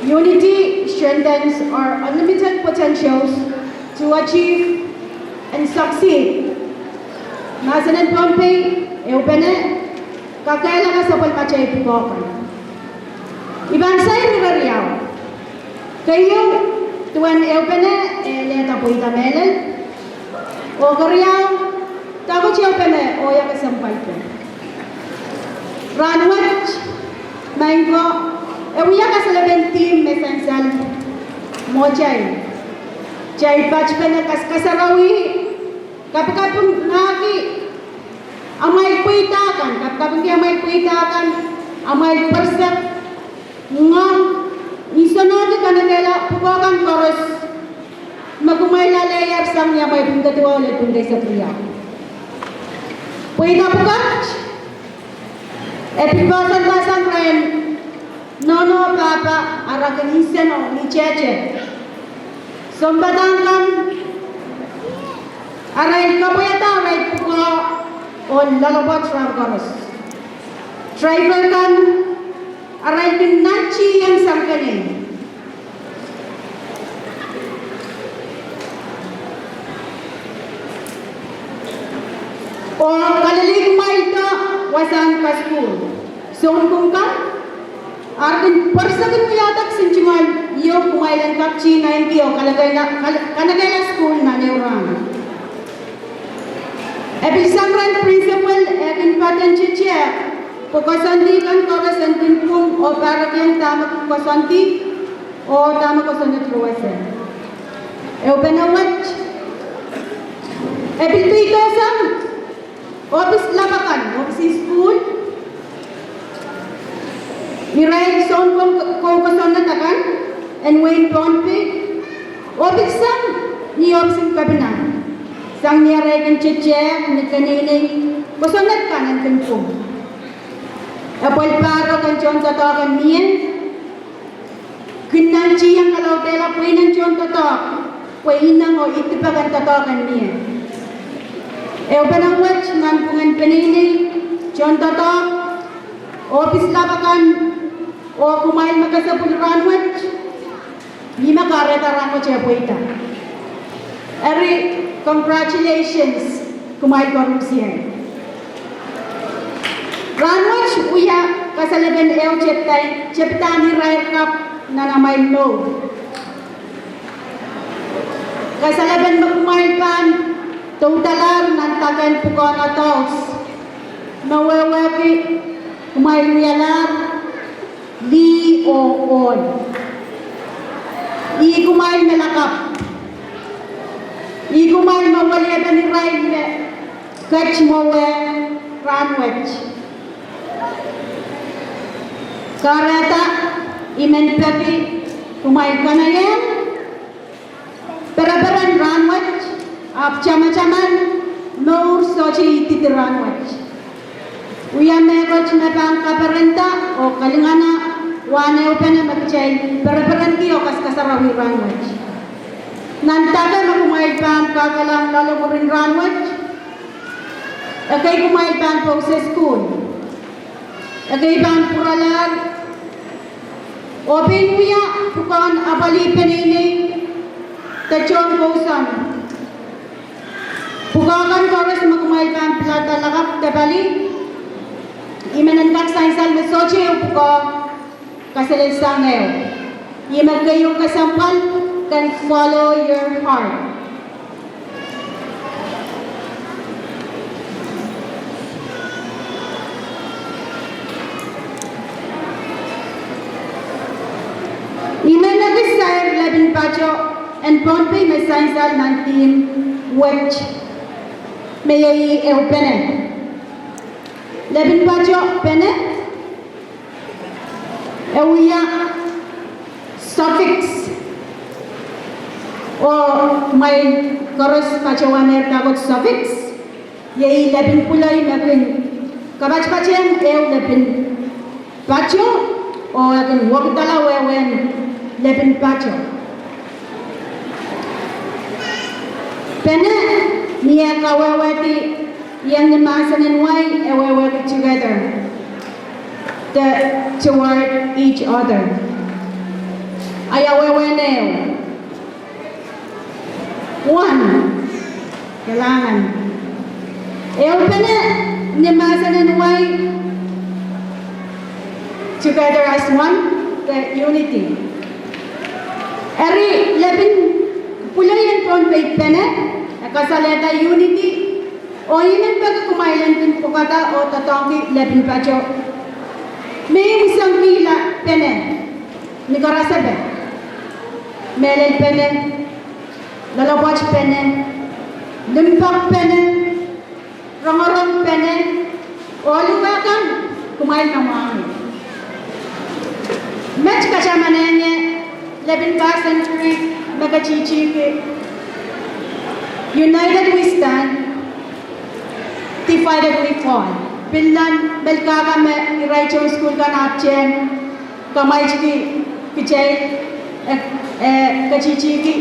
Unity strengthens our unlimited potentials to achieve and succeed. Mahsen en Pohnpei ehupene kakehlaka sapwellimatail pwukoa kan. I pahn sair ire riau. Keieu, duwen ehupene e lehda pweida mehlel. Oh keriau, dahkot ehupene oh iang kesempwalpen. Rahnwet, maing ko, e wia kasalepen theme me sansal mwohtail. Kitail patpene kaskasarawi kapikapingki amwail pweida kan, kapikapingki amwail pweida kan, amwail pwerisek, ngoang, nsenohki kanekehla pwukoa kan koaros me kumwail alehier sang ni amwail pwihn kediwau lel pwihn keisek riau. Pweida pwukat, e pil poahsoan pasang rehn nohno, pahpa, arail kin nsenoh ni tehte. Sounpadahk kan, arail kapwaiada arail pwukoa oh loalopwoat rahn koaros. Driver kan, arail kin nantihong sang kenei. Oh kalelehki kumwail doh wasahn kasukuhl. Sounpwong kan, ar kin pwerisek en wiahda kisin tungoal ieu kumwail en kak tihnainki oh kanekehla, kal-, kanekehla sukuhl nan ehu rahn. E pil sang rehn principal, e kin patehng tehtehk pwe koasoandi kan koaros en kin pwung oh pahrekiong dahme koasoandi oh dahme kosonned re wasa. Ehupene wet, e pil peidohsang ohpis lap akan, ohpis en sukuhl, irail sounpwong kou kosonned akan en wehin Pohnpei, oh pil sang ni ohpis en kepina, sang ni arail kin tehtehk ni keneinei kosonned kan en kin pwung. E pwel pahrekiong tohn doadoahk en mie, kin nantihong kalaudehla pweinen tohn doadoahk, pwe ineng oh idipek en doadoahk en mie. Ehupene wet nanpwungen peneinei, tohn doadoahk, ohpis lap akan, oh kumwail me kesepwil rahnwet, ni me kahrehda rahnwet e pweida. Eri, congratulations, kumwail koaruhsie. Rahnwet wia kasalepen ehu tepida, tepida en irair kapw nan amwail mour. Kasalepen me kumwail pahn doudalahr nan dake en pwukoa Nadaus, me wehwehki kumwail wialahr lih oh ohl. Ih kumwail me lakapw. Ih kumwail me weliepen irail me ket mwowe rahnwet. Kahrehda I men peki kumwail kanaieng pereperen rahnwet, ahpw tamataman mour sohte ididi rahnwet. Wia mehkot me pahn kaperenda oh kalingana wahn ehupene me kitail pereperenki oh kaskasarawi rahnwet. Nan dake me kumwail pahn kakehla loale mwurin rahnwet, ekei kumwail pahn pousehla sukuhl, ekei pahn pwuralahr, oh pein wia pwukoahn apwalih peneinei de tohn kousoan. Pwukoa kan koaros me kumwail pahn pilada lakapw de pali, I men en kak sansal me sohte ehu pwukoa kaselel sang ehu. Ih me keieu kesempwal, ken Follow Your Heart. I men ekis sair lepin pato en Pohnpei me sansal nan theme wet, me iei ehupene. Lepin pato pene, e wia suffix, oh kumwail koaros patohwanehr dahkot suffix. Iei lepin pwuloi me kin kapatpatehng ehu lepin pato, oh e kin wekidala wehwehn lepin pato. Pene, ni eh kawehwehdi ieng ni mahsen en wai, e wehwehki together, de toward each other. Ahi wehwehn ehu. One. Kalahngan. Ehupene ni mahsen en wai, together as one, de unity. Eri lepin pwuloi en Pohnpei pene, e kasalehda unity, oh I men peki kumwail en kin pwukada oh doadoahngki lepin pato Mie usangkihla pene, ni karasepe, mehlel pene, loalopwoat pene, limpoak pene, rongorong pene, oh luhwehkan kumwail me mwahngih. Met katamanehng ie lepin kasengri me ketihtihki United We Stand, Divided We Fall. Pil nan Melkahka me irail tohn sukuhl kan ahpwtehn kamwailki kitail, eh, eh, ketihtihki.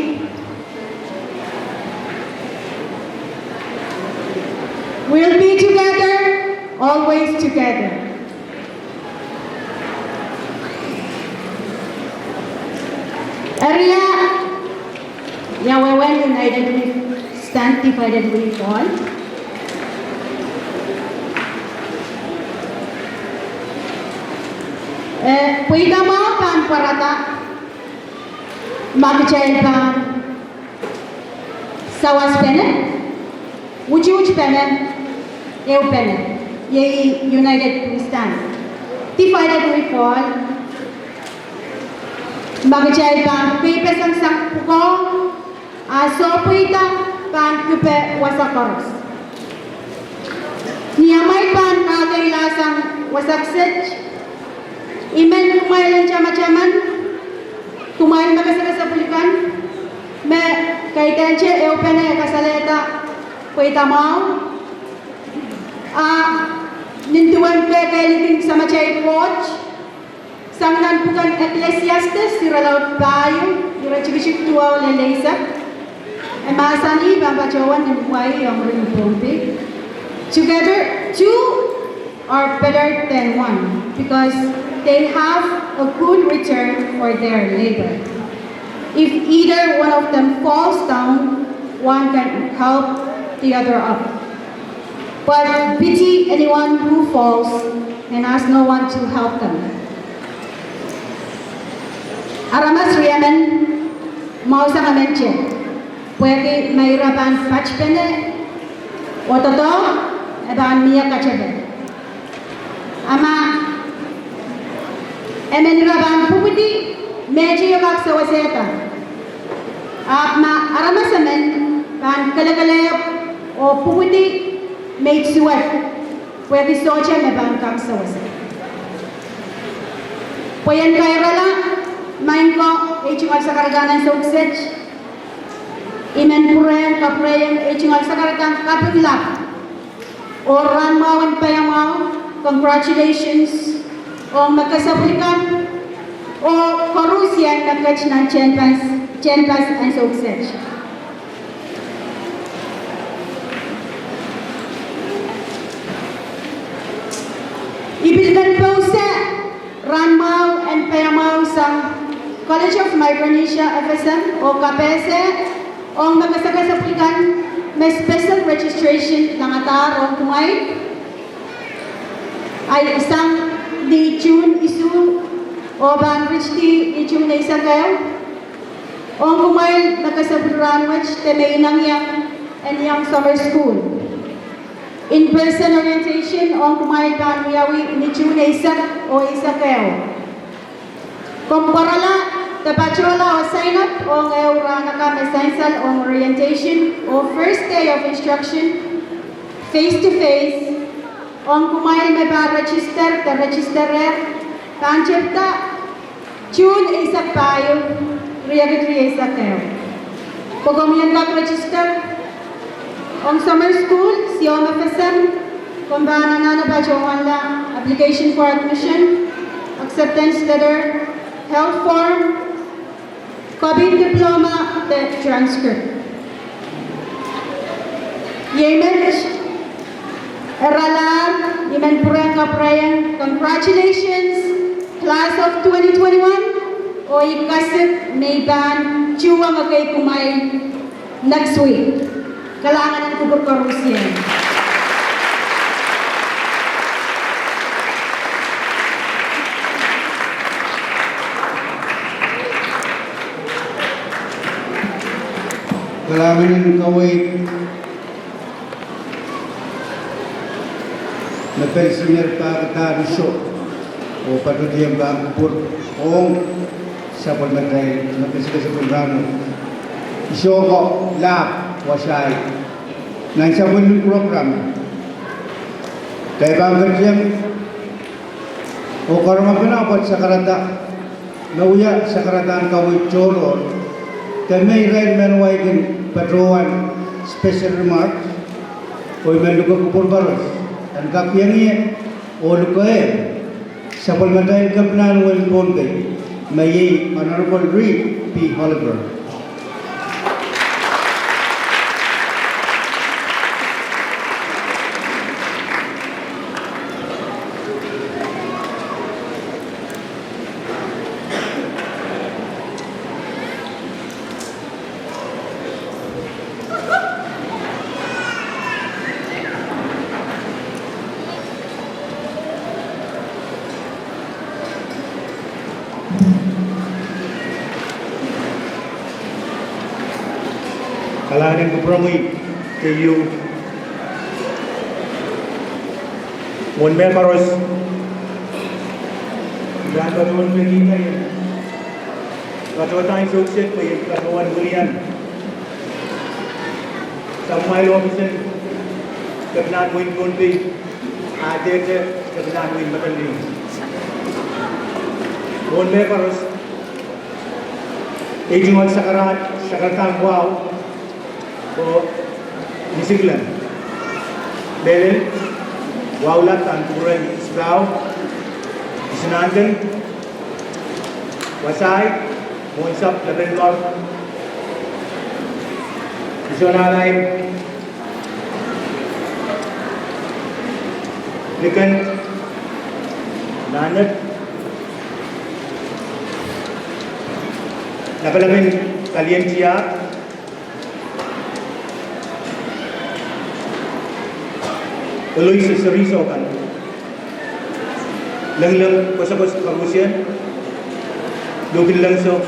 We'll be together, always together. Eri ia wehwehn United We Stand, Divided We Fall? Eh, pweida mwahu pahn pwarada ma kitail pahn sawas pene, utuht pene, ehu pene, iei United We Stand, Divided We Fall. Ma kitail pahn keipeseng sang pwukoa, a soh pweida pahn kipe wasa koaros. Ni amwail pahn kakeila sang wasa kiset, I men kumwail en tamataman, kumwail me kesakesepwil kan, me kaidehn ehu pene kasalehda pweida mwahu, a nin duwen kehkehlikin Samatail Koht, sang nan pwuken Ecclesiastes, irelaud pahieu, iretikitik duwau lel eisek, e mahsanih, pahn patohwan nin pwaiong rin Pohnpei: Together, two are better than one, because they have a good return for their labor. If either one of them falls down, one can help the other up. But pity anyone who falls and has no one to help them. Aramas riemen mwahu sang emente, pwehki ma ira pahn patpene oh doadoahk, e pahn mie katepe. A ma emen ira pahn pwupwidi, mehteio kak sewesehda. Ahpw ma aramas emen pahn kelekelehpw oh pwupwidi, me it suwed, pwehki sohte me pahn kak sewese. Pwe I en kairala, maing ko, ei tungoal sakaradahn ansou kiset, I men pwurehng kapwurehiong ei tungoal sakaradahn kaping lap oh rahn mwahu en paiamwahu, congratulations ong me kesepwil kan oh koarusie me ket nan tehnpas, tehnpas ansou kiset. I pil men pousehla rahn mwahu en paiamwahu sang College of Micronesia, F S M, oh kapehse ong me kesakesepwil kan me special registration langadahr ong kumwail sang ni June isuh oh pahn ritidi ni June eisek ehu. Ong kumwail me kesepwil rahnwet de me inengieng en iang summer school, in-person orientation ong kumwail pahn wiawi ni June eisek oh eisek ehu. Komw pwarala de patohla oh sign up ong ehu rahn akan me sansal ong orientation oh first day of instruction, face to face. Ong kumwail me pahn register de registerehr, pahn tepda June eisek pahieu, riekid rieisek ehu. Pwe komw ien kak register ong summer school, Siom F S M, komw pahn anahne patohwanla application for admission, acceptance letter, health form, copy diploma de transcript. Iei met, iralahr, I men pwurehng kapwurehiong, congratulations, class of twenty twenty-one, oh I kasik me I pahn tuhwong ekei kumwail next week. Kalahngan en kupwur koarusie. Kalahngan en kaweid me pahn senior pahkadahr iso. Oh patohdiong pahn kupwur ong sapwellimatail me kesikesik en rahnwet. I sohte lap wasaht nan sapwellime program. Kitail pahn ketin oh karongepene pwoat sakarada, me wia sakaradahn kaweid tohrohr. Ke me irail men wai kin patohwan special remarks, oh I men luke kupwur koaros en kak iang ie oh luke sapwellimatail Kepinahn wehin Pohnpei, me iei Honorable Reed P. Oliver. Kalahngan en kupwuromwi keieu. Mwohn mehkoaros, I pahn patohwan peki ie, patohwan sohte pwe I patohwan wilian sapwellimatail ohpis en Kepinahn wehin Pohnpei, ah dehde Kepinahn wehin Madolenihmw. Mwohn mehkoaros, ei tungoal sakaradahn, sakaradahn wahu oh isikleng. Mehlel, wahu lap pahn kupwuren Isipau, Isinanken, Wasai, Mwohnsapw, Lepenmor, Isohnalaim, Liken, Nannet, lapalap en Kalien Tiahk, Eloise Seri Sokan, Lengleng Kosokos Karuhsie, Lukin Lengso,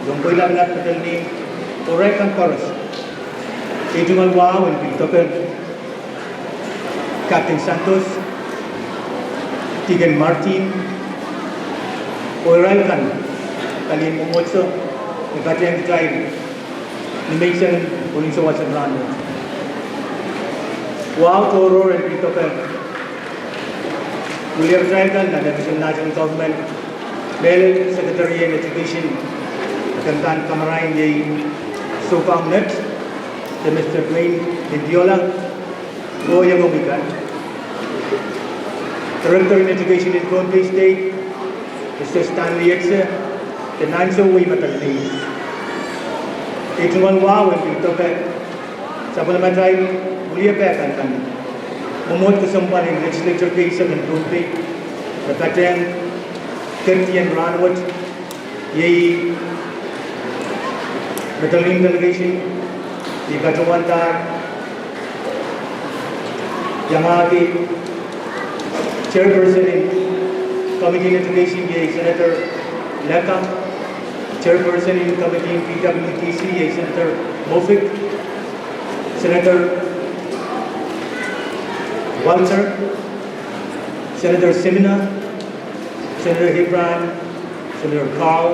Longpwei Lapalap Madolenihmw, oh irail kan koaros. Ei tungoal wahu en pil doke Captain Santos, Deacon Martin, oh irail kan, palien mwomwohdiso me patehng kitail ni menseng en pwihn sewese rahnwet. Wahu tohrohr en pil doke wiliakitail kan nan official national government, mehlel Secretary en Education, me ke pahn kamarain iei Soupang Net, de Mister Dwayne Mendiola, oh iangahki kan Director en Education en Pohnpei State, Mister Stanley Etse, de nan ansou wei Madolenihmw. Ei tungoal wahu en pil doke sapwellimatail wiliape kan kan, mwomwohd kesempwal en legislature keisek en Pohnpei, me patehng ketin rahnwet, iei Madolenihmw delegation, I patohwan iangahki Chairperson en Committee en Education iei Senator Leka, Chairperson en Committee en P W D C iei Senator Moffitt, Senator Walter, Senator Simina, Senator Hebron, Senator Carl,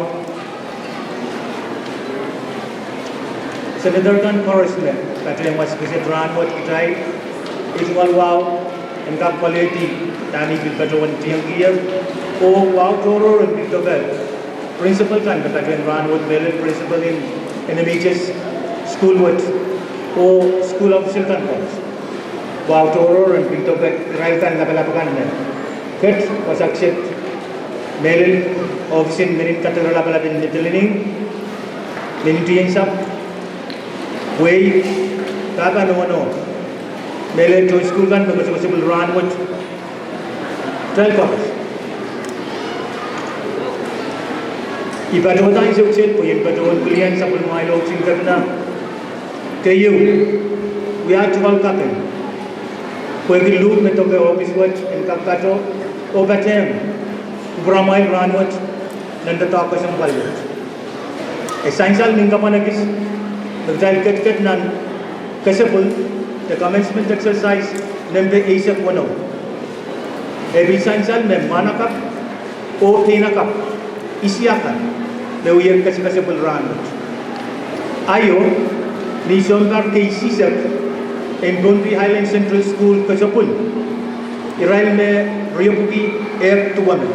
Senator kan koaros me patehng wasa keset rahnwet kitail. Ei tungoal wahu en kak pwalehdi dahme I pil patohwan tiengkihong ie, oh wahu tohrohr en pil doke principal kan me patehng rahnwet, mehlel principal en N M H S school wet, oh school official kan koaros. Wahu tohrohr en pil doke irail kan lapalap kan me ket wasa kiset, mehlel ohpis en Minin Kadarala Lapalap en Madolenihmw, Minin Tiensapw, Wehi, Pahpa Nohno, mehlel tohn sukuhl kan me kosokosopwil rahnwet, kitail koaros. I patohda ansou kiset pwe I en patohwan wilian sapwellimatail ohpis en Kepina keieu, wia tungoal kaping, pwehki luhk me doke ohpis wet en kak patoh oh patehng kupwuramwail rahnwet nan doadoahk kesempwal wet. E sansal nin kapwan ekis me kitail ketiket nan kesempwal de commencement exercise nempe eisek weneu. E pil sansal me mwahnakapw oh peinakapw isiakan me wie kesikesepwil rahnwet. Aio, ni sounpar keisisek en Pohnpei Highland Central School kesepwil, irail me riepwiki ehk duweme.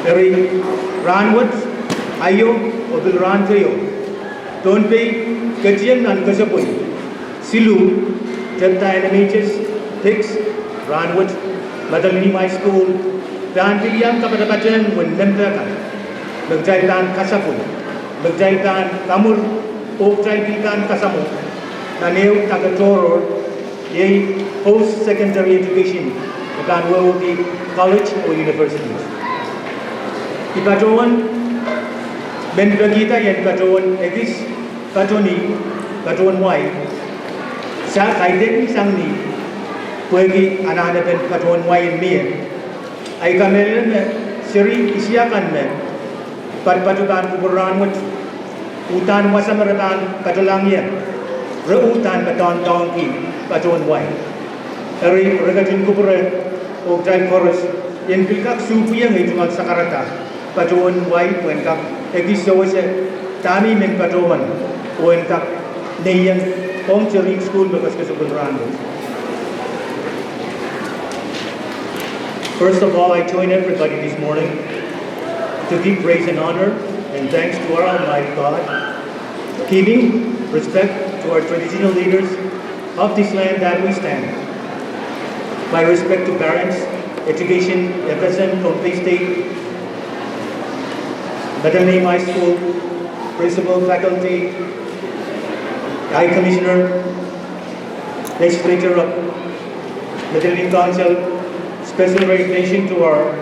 Eri rahnwet, aio, oh pil rahn teio, Pohnpei ketieng nan kesepwil siluh, tepda N M H S, PICS, rahnwet, Madolenihmw High School, pahn pil iang kapatapat en wen nempe kan me kitail pahn kasapwung, me kitail pahn kamwur, oh kitail pil pahn kasamwo nan ehu dake tohrohr, iei post-secondary education, me pahn wehwehki college oh university. I patohwan men pekihda ien patohwan ekis patohwan, patohwan wai, se kaidehn sang ni pwehki anahnepen patohwan wai en mie. Ahi kamehlele me seri isiakan me patopato pahn kupwur rahnwet, uhdahn wasa me re pahn patohlahng ie, re uhdahn patohwan doadoahngki patohwan wai. Eri re ketin kupwure, oh kitail koaros en pil kak suhpwiong ei tungoal sakarada patohwan wai pwehn kak ekis sewese dahme I men patohwan, oh en kak neieng ong serihn sukuhl me kesikesepwil rahnwet. First of all, I join everybody this morning to give praise and honor and thanks to our Almighty God, giving respect to our traditional leaders of this land that we stand. My respect to parents, education, F S M, Pohnpei State, Madolenihmw High School, principal, faculty, High Commissioner, legislature of Madolenihmw Council, special recognition to our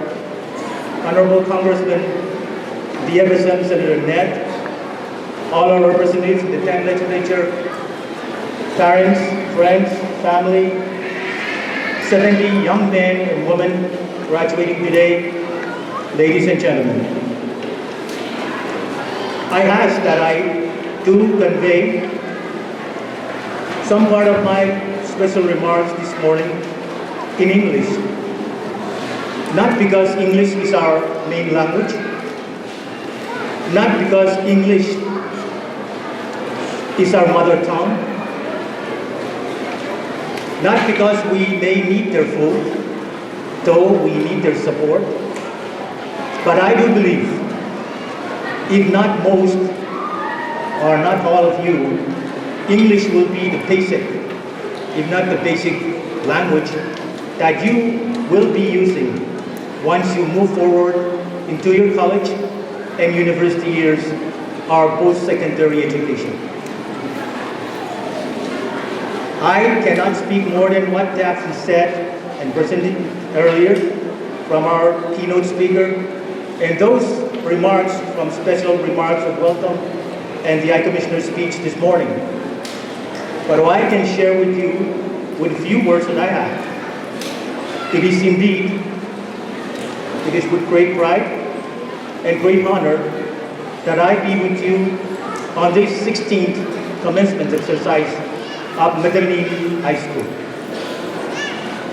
Honorable Congressman, the F S M Senator Ned, all our representatives in the tenth legislature, parents, friends, family, seventy young men and women graduating today, ladies and gentlemen. I ask that I do convey some part of my special remarks this morning in English. Not because English is our main language, not because English is our mother tongue, not because we may need their food, though we need their support. But I do believe, if not most, or not all of you, English will be the basic, if not the basic language that you will be using once you move forward into your college and university years or post-secondary education. I cannot speak more than what Daphne said and presented earlier from our keynote speaker, and those remarks from special remarks of welcome and the High Commissioner's speech this morning. But what I can share with you with few words that I have, it is indeed, it is with great pride and great honor that I be with you on this sixteenth commencement exercise of Madolenihmw High School.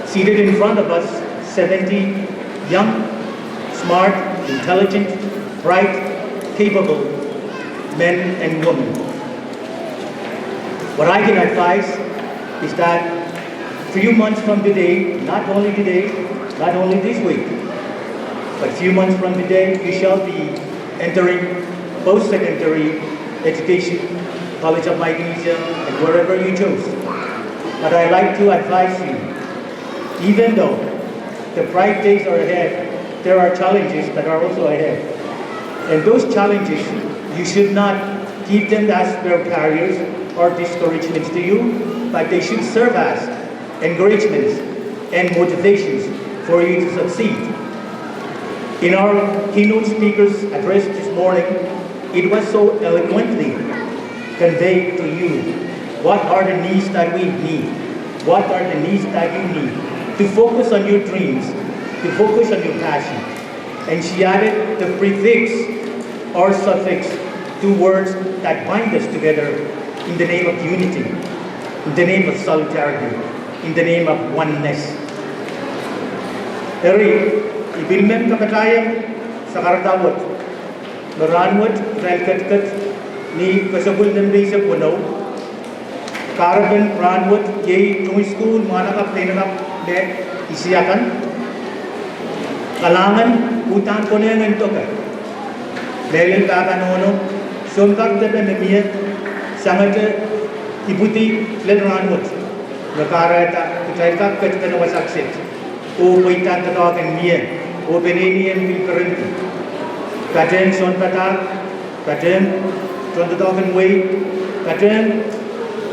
Seated in front of us, seventy young, smart, intelligent, bright, capable men and women. What I can advise is that few months from today, not only today, not only this week, but few months from today, you shall be entering post-secondary education, College of Micronesia, and wherever you choose. But I like to advise you, even though the bright days are ahead, there are challenges that are also ahead. And those challenges, you should not give them as their barriers or discouragements to you, but they should serve as encouragements and motivations for you to succeed. In our keynote speaker's address this morning, it was so eloquently conveyed to you what are the needs that we need, what are the needs that you need to focus on your dreams, to focus on your passion. And she added the prefix or suffix to words that bind us together in the name of unity, in the name of solidarity, in the name of oneness. Eri, I pil men kapatahieng sakarada wet me rahnwet kitail ketiket ni kesempwal nempe eisek weneu. Kahrepen rahnwet iei tungoal sukuhl mwahnakapw teinakapw me isiakan. Kalahngan uhdahn konehng en doke. Mehlel pahpa nohno, sounpar depe me mie, sangete ipwidi lel rahnwet, me kahrehda kitail kak ketikene wasa kiset oh pweida doadoahk en mie oh peneinei en pil perenki. Patehng sounpadahk, patehng tohndoadoahk en wehi, patehng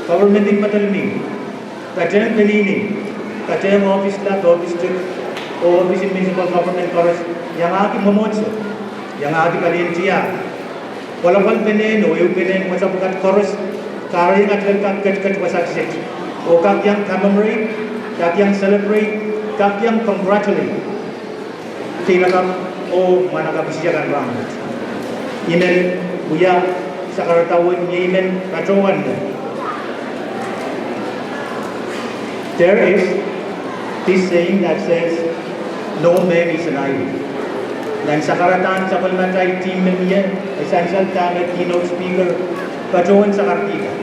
government en Madolenihmw, patehng peneinei, patehng ohpis lap, ohpis district, oh ohpis en municipal government koaros, iangahki mwomwohdiso, iangahki palien tiahk. Kolokol peneinei oh ehu peneinei wasa pwukat koaros, kahrehiong atail kak ketiket wasa kiset oh kak iang commemorate, kak iang celebrate, kak iang congratulate teinakapw oh mwahnakapw isiakan rahnwet. I men wia sakarada wet me I men patohwan me There is this saying that says, "No man is an island." Nan sakaradahn sapwellimatail team me mie, e sansal dahme keynote speaker patohwan sakaradihda,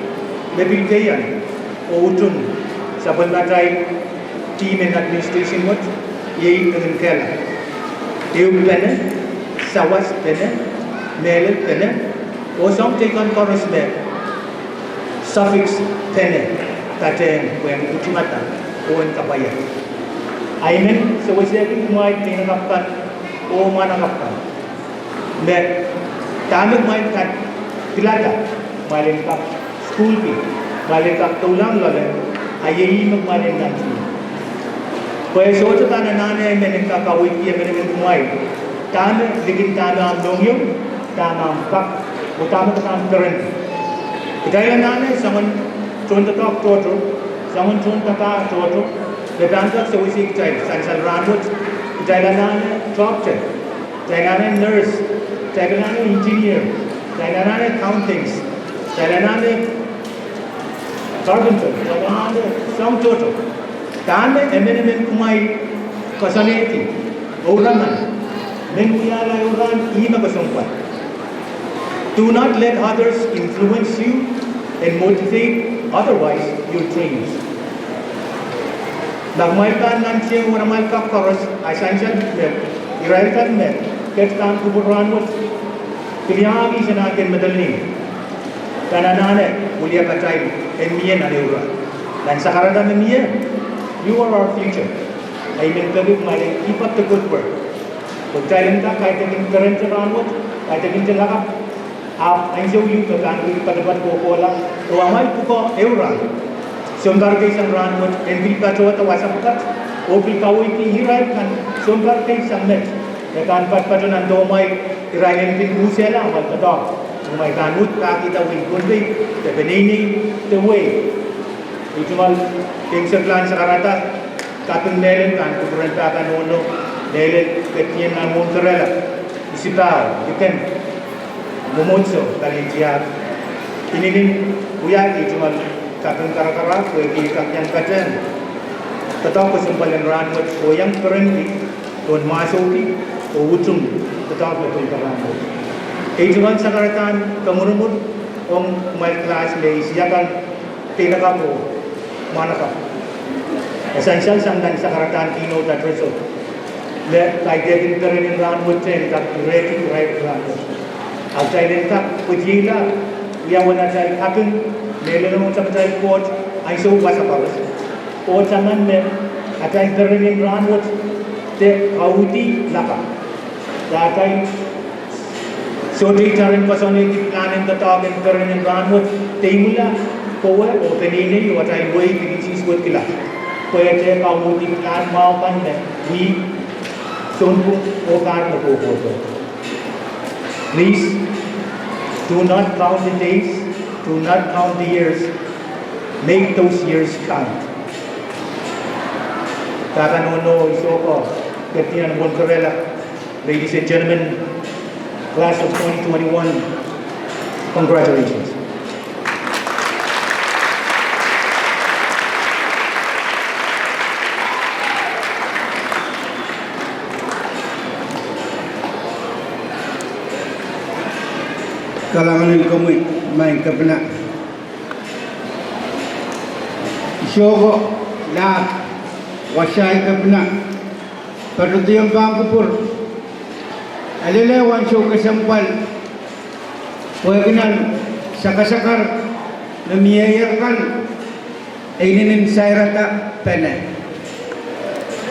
me pil keieu oh utung sapwellimatail team en administration wet, iei Engineer Keller. Ehupene, sawaspene, mehlelpene, oh soahng teikan koaros me suffix pene, patehng pwehn kutimada oh en kapwaiada. I men sewesehki kumwail teinakapw kan oh mwahnakapw kan me dahme kumwail kak pilada, kumwail en kak sukuhlki, kumwail en kak doulahng loale, a iei ih me kumwail en nantihong. Pwe sohte pahn anahne emen en kak kaweidki emenemen kumwail dahme likin dahme ahmw mohngiong, dahme ahmw kak, oh dahme kak ahmw peren. Kitail anahne soangen tohndoadoahk tohto, soangen tohnpadahk tohto, me pahn kak sewese kitail. Sansal rahnwet, kitail anahne doctor, kitail anahne nurse, kitail anahne engineer, kitail anahne accountants, kitail anahne carpenter, kitail anahne soahng tohto. Dahme emenemen kumwail koasoanehdi, ouraman, men wiahla ouraman, ih me kesempwal. Do not let others influence you and motivate, otherwise you'll change. Ma kumwail pahn nantihong wanamwail kak koaros, a sansal me irail kan me ket pahn kupwur rahnwet, pil iangahki Senator Madolenihmw pahn anahne wiliapatail en mie nan ehu rahn. Nan sakarada me mie, you are our future. I men peki kumwail en keep up the good work. Pwe kitail en kak kaidehkin perente rahnwet, kaidehkinte lakapw, ahpw ansou ieu me pahn pil poatopoat kohkohla, oh amwail pwukoa ehu rahn, sounpar kei sang rahnwet, en pil patohwada wasa pwukat oh pil kaweidki irail kan sounpar kei sang met me pahn patopato nan dohmwail, irail en pil usehla amwail doadoahk. Kumwail pahn uhd pahkihda wehin Pohnpei de peneinei de wehi. Ei tungoal keieu seklahn sakarada, kaping mehlel pahn kupwuren pahpa nohno, mehlel kedien nan mwohn kerehla, isipao, liken, mwomwohdiso, palien tiahk. Inenen wia ei tungoal kaping karakarahk pwehki kak iang patehng doadoahk kesempwal en rahnwet oh iang perenki pohn mwahsouki oh utung doadoahk me pwilda rahnwet. Ei tungoal sakaradahn kamwurumwur ong kumwail class me isiakan, teinakapw oh mwahnakapw. E sansal sang nan sakaradahn keynote address o, me kaidehkin peren en rahnwet en kak irehdi irail rahnwet. A kitail en kak pwediehla wiawen atail kaping, mehlel ong sapwtail Koht, ansou wasa koaros, oh taman me atail peren en rahnwet de kauhdi lakapw. De atail sohte itar en koasoanehdi pilahn en doadoahk en peren en rahnwet de imwila kowe oh peneinei oh atail wehi likin sihs wet kilang. Pwe e kauhdi pilahn mwahu kan me wia sounpwong oh pahr me kohkohdo. Please, do not count the days, do not count the years, make those years count. Pahpa nohno, I sohte kak, kedien mwohn kerehla, ladies and gentlemen, class of twenty twenty-one, congratulations. Kalahngan en komwi, Maing Kepina. Sohte lap, wasahi Kepina, patohdiong pahn kupwur. Alehdi ansou kesempwal, pwehki nan sakasakar me mieier kan, e inenen sairada pene.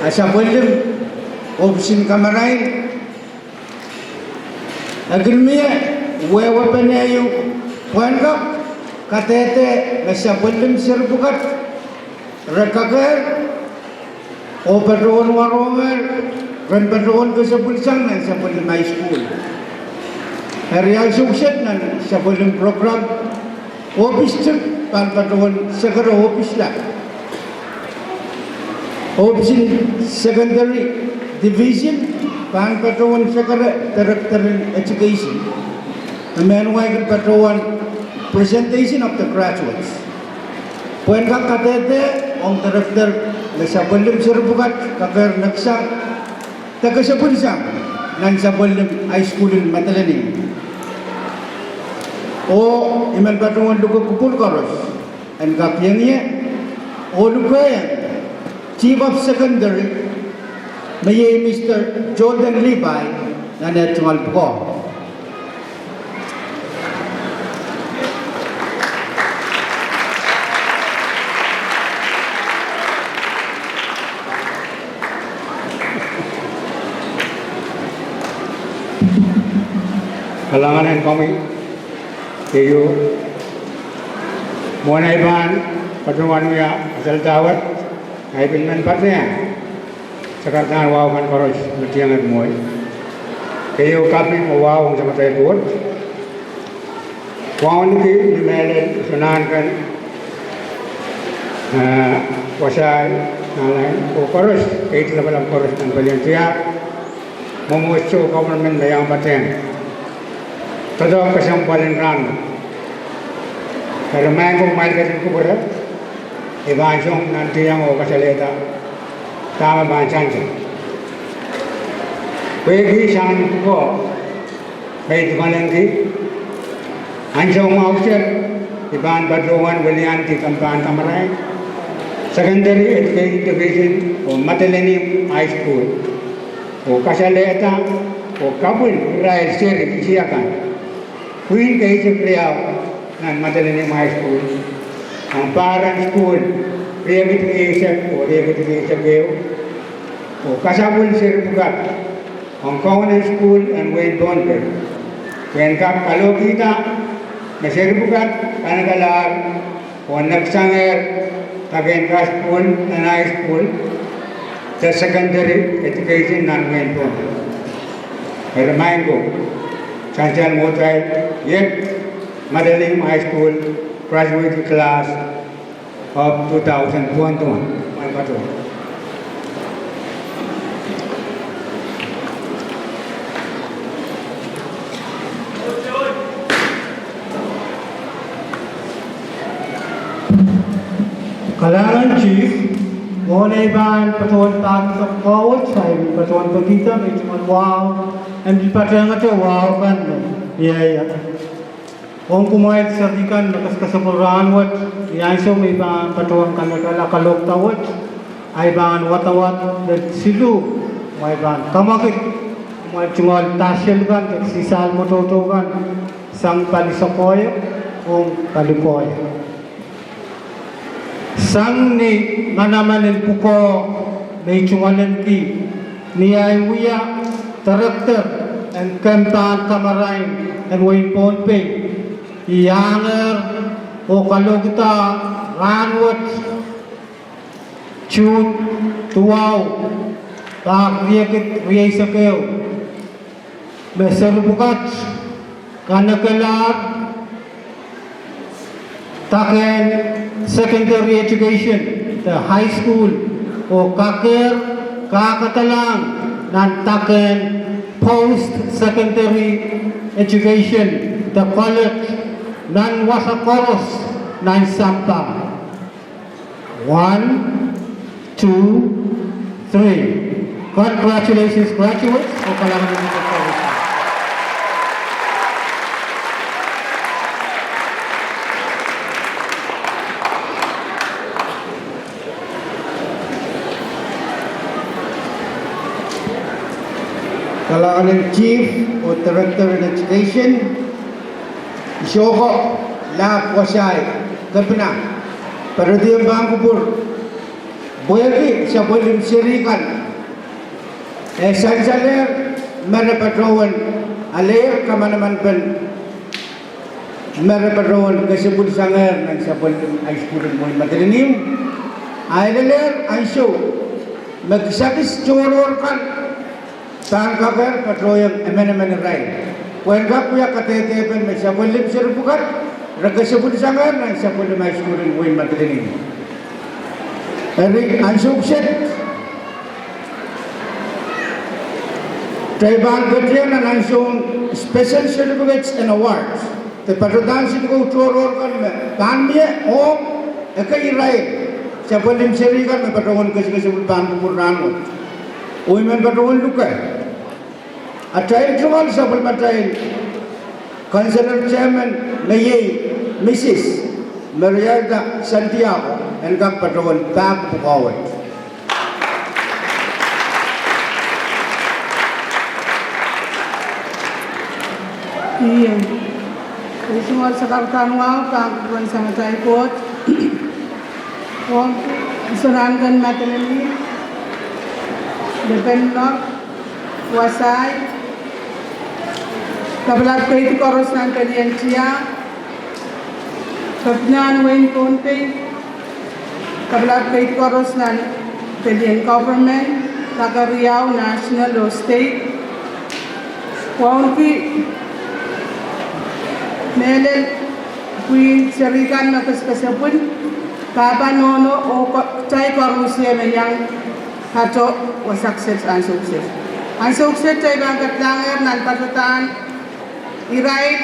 A sapwellimen ohpis en kamarain, e kin mie wehwehpen ehu pwehn kak kadehde me sapwellimen seri pwukat re kakehr oh patohwan warohngehr, ren patohwan kesepwilsang nan sapwellimen high school. Eri ansou kiset nan sapwellimen program, ohpis tep pahn patohwan sekere ohpis lap. Ohpis en secondary division pahn patohwan sekere director en education. Mehn wai kin patohwan presentation of the graduates. Pwehn kak kadehde ong director me sapwellimen seri pwukat kakehr neksang de kesepwilsang nan sapwellimen high school en Madolenihmw. Oh I men patohwan luke kupwur koaros en kak iang ie oh lukehiong Chief of Secondary, me iei Mister Jordan Levi, nan eh tungoal pwukoa. Kalahngan en komwi. Keieu, mwohn ei pahn patohwan wia aseldawet, ei pil men patehng sakaradahn wahu kan koaros me tiengek mwohi. Keieu, kaping oh wahu ong Samatail Koht. Wauneki ni mehlel soangen, eh, wasahi, nahn lain, oh koaros, keid lapalap koaros nan palien tiahk, mwomwohdiso, government me iang patehng doadoahk kesempwal en rahnwet. Eri maing ko, kumwail ketin kupwure, I pahn song nantihong oh kasalehda dahme pahn sansal. Pwehki sang ni pwukoa me I tungoalenki, ansou mwahu wet I pahn patohwan weliandi kempahn kamarain, Secondary Education Division oh Madolenihmw High School, oh kasalehda oh kapwil irail seri isiakan, pwihn keisek riau nan Madolenihmw High School, ong pahr en sukuhl riekid rieisek oh riekid rieisek ehu, oh kasapwil seri pwukat ong kaunen sukuhl en wehin Pohnpei, pwehn kak kalohkihda me seri pwukat kanekelahr oh neksangehr dake en kasukuhl nan high school de secondary education nan wehin Pohnpei. Eri maing ko, sansal mwohtail iet Madolenihmw High School graduating class of two thousand twenty-one. Kumwail patohwan. Kalahngan Chief, mwohn ei pahn patohwan pahn pwukoa wet, I patohwan pekihda me I tungoal wahu en pil patehngete wahu kan me mieier ong kumwail seri kan me kaskasukuhl rahnwet, ni ansou me I pahn patohwan kanekehla kalohkda wet, I pahn wadawad lel siluh, kumwail pahn kamwakid kumwail tungoal dahsel kan de sisal mwototo kan sang pali sokoaia ong pali koaia. Sang ni manaman en pwukoa me I tungoalenki, ni ahi wia director en kempahn kamarain en wehin Pohnpei, I ahngehr oh kalohkihda rahnwet, June duwau, pahr riekid rieisek ehu, me seri pwukat kanekelahr dake en secondary education de high school, oh kakehr kahkadalahng nan dake en post secondary education de college nan wasa koaros nan sampah. One, two, three. Congratulations, graduates, oh kalahngan en komwi. Kalahngan en Chief oh Director en Education, Isoko, Lap, Wasai, Kepina, Paradiham Pahn Kupwur, pwehki sapwellim seri kan e sansalehr me re patohwan alehier kamanamanpen me re patohwan kesepwilsangehr nan sapwellim high school en wehin Madolenihmw, a e lelehr ansou me kisakis tohrohr kan pahn kakehr patohieng emenemen irail, pwehn kak wia kadehdepen me sapwellim seri pwukat re kesepwilsangehr nan sapwellim high school en wehin Madolenihmw. Eri ansou kiset, kitail pahn ketieng nan ansoun special certificates and awards, de patohdan siluh tohrohr kan me pahn mie ong ekei irail sapwellim seri kan me patohwan kesikesepwil pahn kupwur rahnwet. Oh I men patohwan luke atail tungoal sapwellimatail Council Chairman me iei Mrs Marietta Santiago en kak patohwan pahn kupwur rahnwet. Ih, ei tungoal sakar kan wahu pahn kupwuren Samatail Koht. Ong soangen Madolenihmw, Lepenlok, Wasai, lapalap keid koaros nan pelien tiahk, Kepina en wehin Pohnpei, lapalap keid koaros nan pelien government, pahn riau, national oh state, wauneki mehlel pwihn seri kan me kesikesepwil, pahpa, nohno oh ko-, kitail koaros me iang patoh wasa kiset ansou kiset. Ansou kiset kitail pahn keklahngehr nan patohdan irail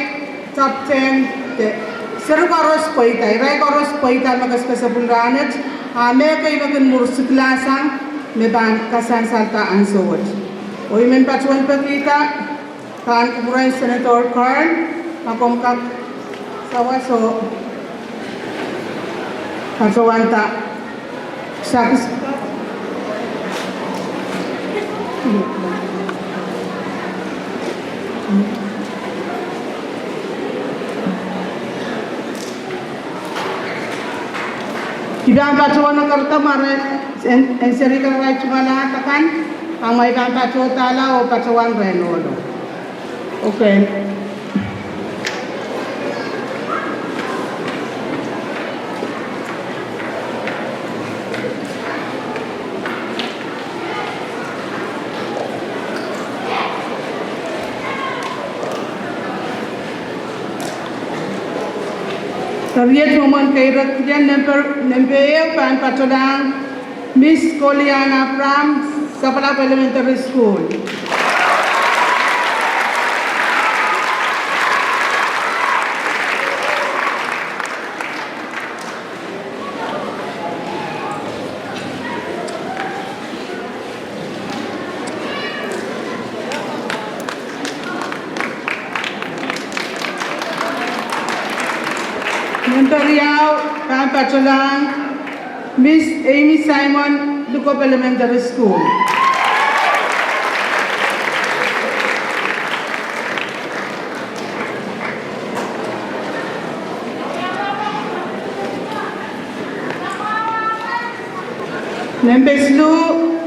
top ten, de seri koaros pweida, irail koaros pweida me kesikesepwil rahnwet, a me ekei me kin mwur siklahsang me pahn kasansalda ansou wet. Oh I men patohwan pekihda pahn kupwuren Senator Kern, ma komw kak sawas oh patohwanda sakis. I pahn patohwan ekerda ma re en, en seri kan irail tungoal ahd akan, a ma I pahn patohdahla oh patohwan rehn ohlo. Okay. Eri iet mwomwen keirek, ien nempe, nempe ehu pahn patohlahng Miss Kolian Abraham, Sapwalap Elementary School. Nempe riau pahn patohlahng Miss Amy Simon, Lukop Elementary School. Nempe siluh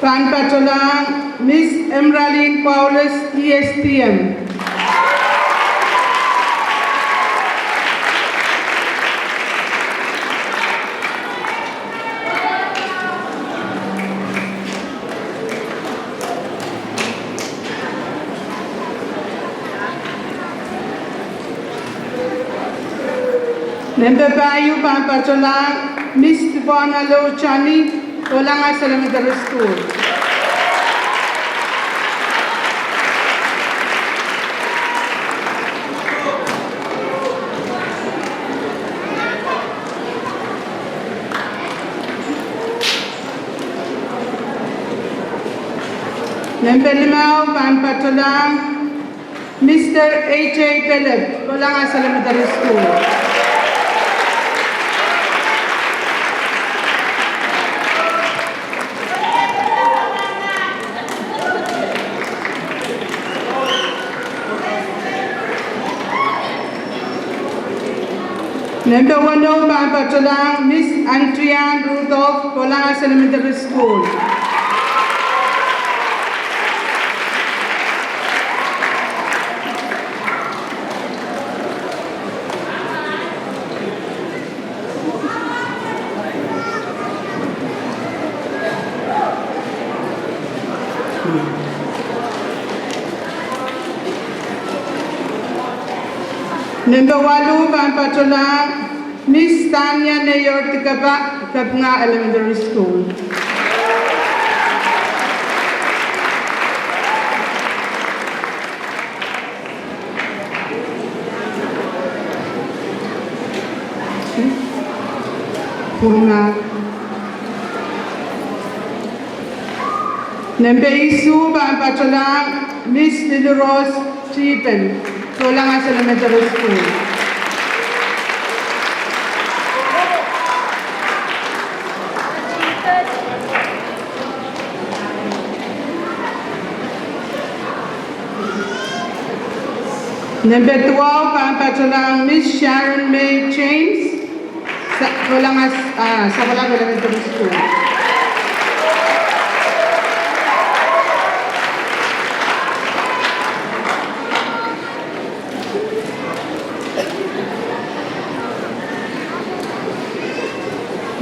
pahn patohlahng Miss Emralin Paulus, E S T M. Nempe pahieu pahn patohlahng Miss Tibona Lou Johnny, Olangas Elementary School. Nempe limau pahn patohlahng Mister A J Pellet, Olangas Elementary School. Nempe weneu pahn patohlahng Miss Antian Rudolph, Polangas Elementary School. Nempe waluh pahn patohlahng Miss Tania Neyor Dikapa, Kapinga Elementary School. Nempe isuh pahn patohlahng Miss Lily Rose Stephen, Polangas Elementary School. Nempe duwau pahn patohlahng Miss Sharon May James, Sa-, Polangas, ah, Sapwalap Elementary School.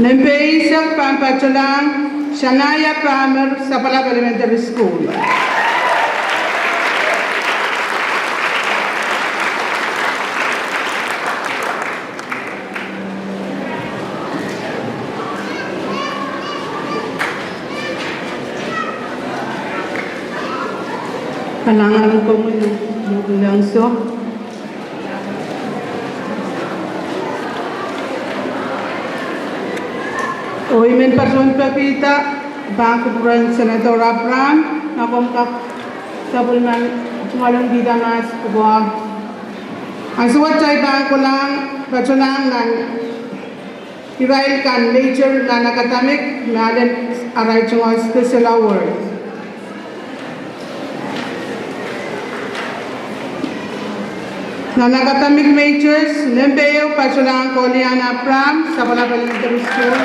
Nempe eisek pahn patohlahng Shania Palmer, Sapwalap Elementary School. Kalahngan en komwi, Mokilangso. Oh I men patohwan pekihda pahn kupwuren Senator Abraham, ma komw kak sapwellimen tungoalenihkihda mahs pwukoa. Ansou wet I pahn kolahng, patohlahng nan irail kan major nan academic, ma len arail tungoal special award. Nan academic majors, nempe ehu patohlahng Kolian Abraham, Sapwalap Elementary School.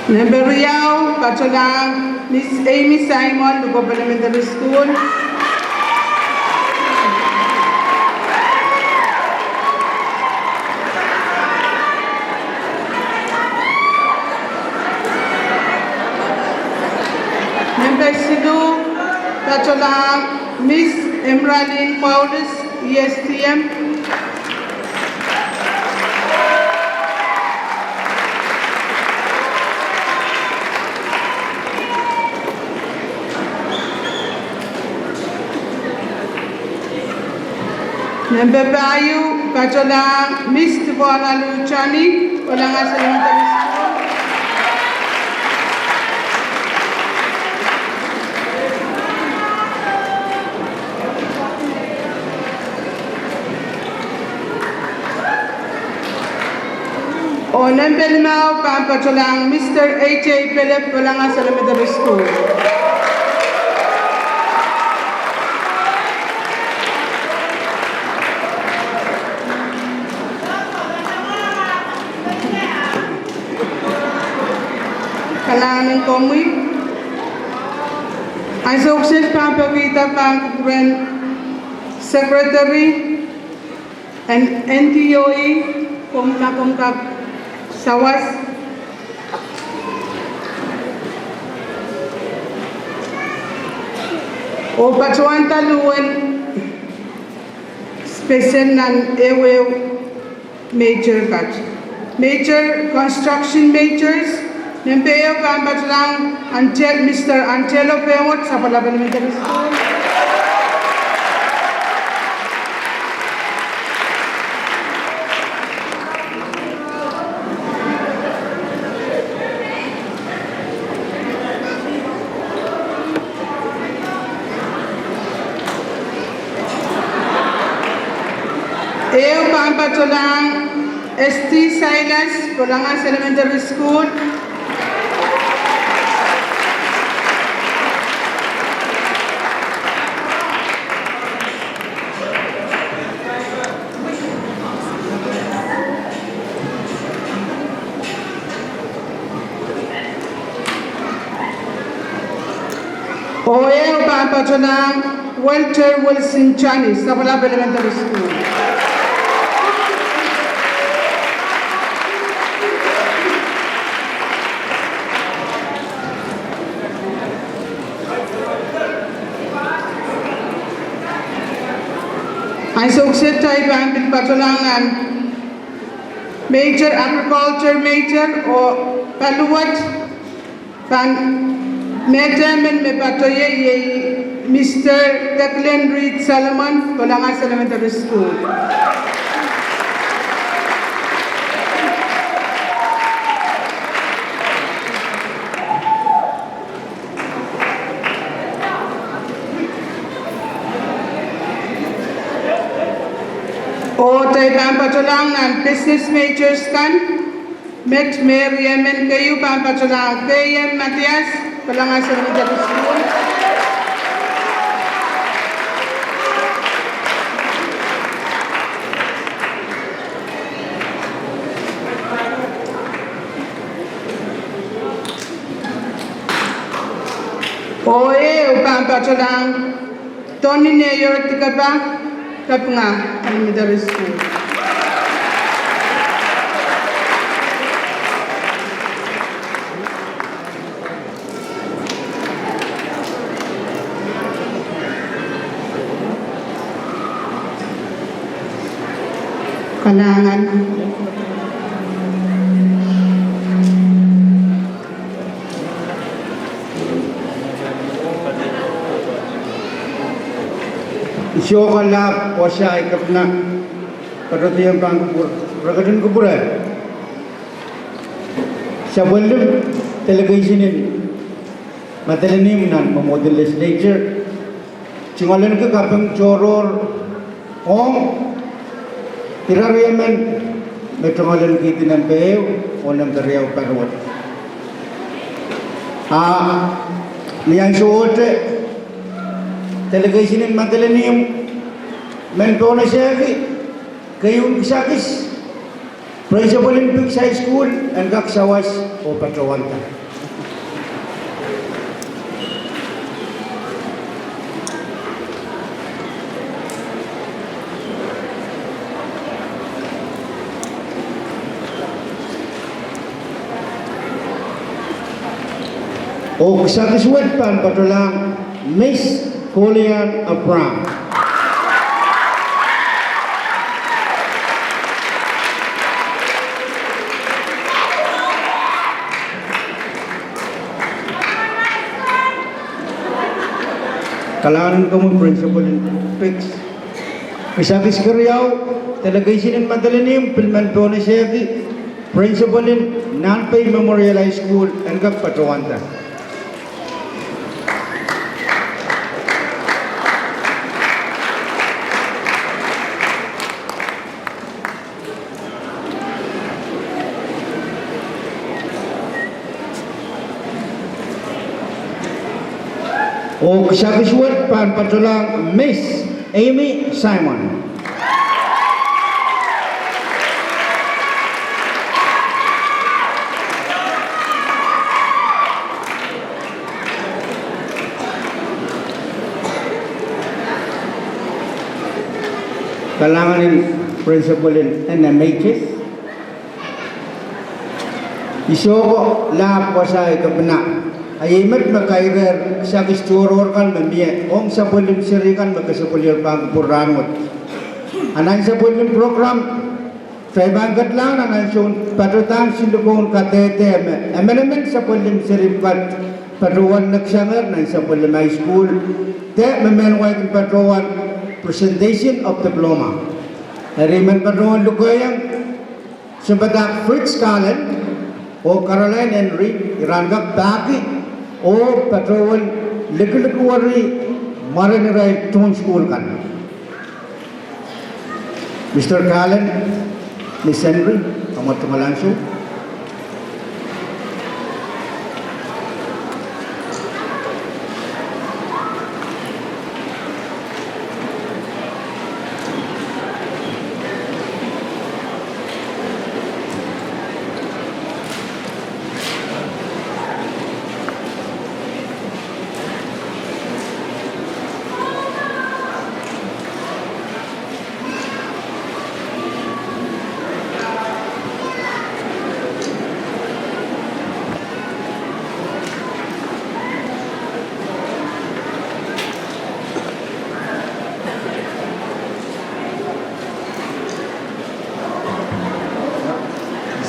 Nempe riau patohlahng Miss Amy Simon, Lukop Elementary School. Nempe siluh patohlahng Miss Emralin Paulus, E S T M. Nempe pahieu patohlahng Miss Deborah Luciani, Polangas Elementary School. Oh nempe limau pahn patohlahng Mister A J Philip, Polangas Elementary School. Kalahngan en komwi. Ansou kiset pahn pekihda pahn kupwuren Secretary en N D O E, komw, ma komw kak sawas. Oh patohwanda luhwen special nan ehuehu major kat. Major, construction majors, nempe ehu pahn patohlahng Antel, Mister Antelo Pemot, Sapwalap Elementary School. Ehu pahn patohlahng S T Silas, Polangas Elementary School. Oh ehu pahn patohlahng Walter Wilson Johnny, Sapwalap Elementary School. Ansou kiset kitail pahn pil patohlahng nan Major, Agriculture Major oh paliwet, pahn, metehmen me patohie iei Mister Declan Reed Solomon, Polangas Elementary School. Oh kitail pahn patohlahng nan Business Majors kan, met me riemen keieu pahn patohlahng K M Mathias, Polangas Elementary School. Oh ehu pahn patohlahng Tony Neyor Dikepa, Kapinga Elementary School. Kalahngan. Isiohka lap wasa ahi Kepina, patohdiong pahn kupwur, reketin kupwure. Sapwellime delegation en Madolenihmw nan mwomwohdiso legislature, tungoalenki kaping tohrohr ong ire riemen me tungoalenki nempe ehu oh nempe riau patohwan. A ni ansouohte delegation en Madolenihmw men pohnese ki keieun kisakis, principal en Pikis High School en kak sawas oh patohwanda. Oh kisakis wet pahn patohlahng Miss Kolian Abraham. Kalahngan en komwi principal en Pikis. Kisakis keriau, delegation en Madolenihmw pil men pohnese ki principal en Nahnpei Memorial High School en kak patohwanda. Oh kisakis wet pahn patohlahng Miss Amy Simon. Kalahngan en principal en N M H S. Isiohka lap wasa ahi Kepina, a iei met me kairehr kisakis tohrohr kan me mie ong sapwellime seri kan me kesempwal pahn kupwur rahnwet. A nan sapwellime program, kitail pahn kedlahng nan ansoun patohdan silukoun kadehde me emenemen sapwellime seri pwukat patohwan neksang nan sapwellime high school, de me mehn wai kin patohwan presentation of diploma. Eri men patohwan lukehiong Sempwad Fritz Garland oh Caroline Henry, ira en kak pahki oh patohwan likiliki weri mwaren irail tohn sukuhl kan. Mister Kalen, Miss Henry, kamwet tungoal ansou.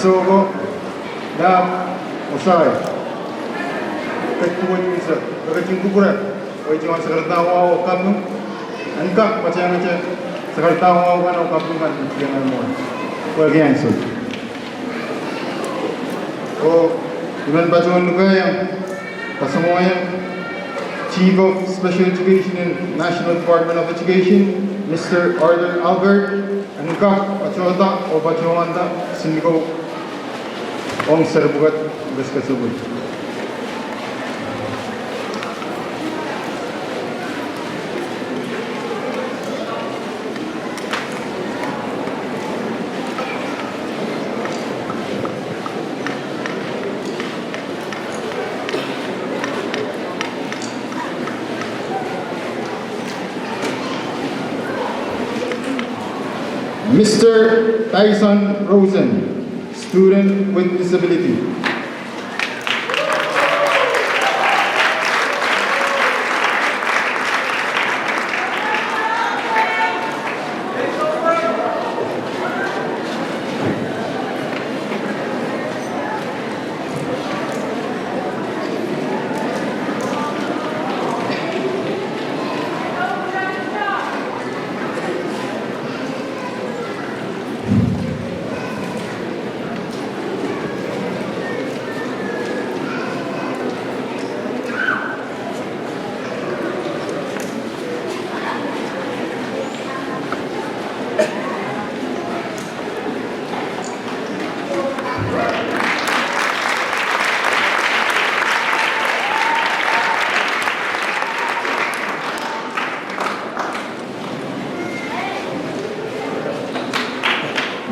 Soko, dahme, oh, sorry. Ketin kupwure, ketin kupwure. Pwe ih tohn sakaradahn wahu oh kaping. En kak patehngete sakaradahn wahu kan oh kaping kan, iang mwohn. Pwehki ansou. Oh, I men patohwan lukehiong, kasamwohiong Chief of Special Education en National Department of Education, Mister Arthur Albert, en kak patohda oh patohwanda siluko ong seri pwukat kesikesepwil. Mister Tyson Rosen, student with disability.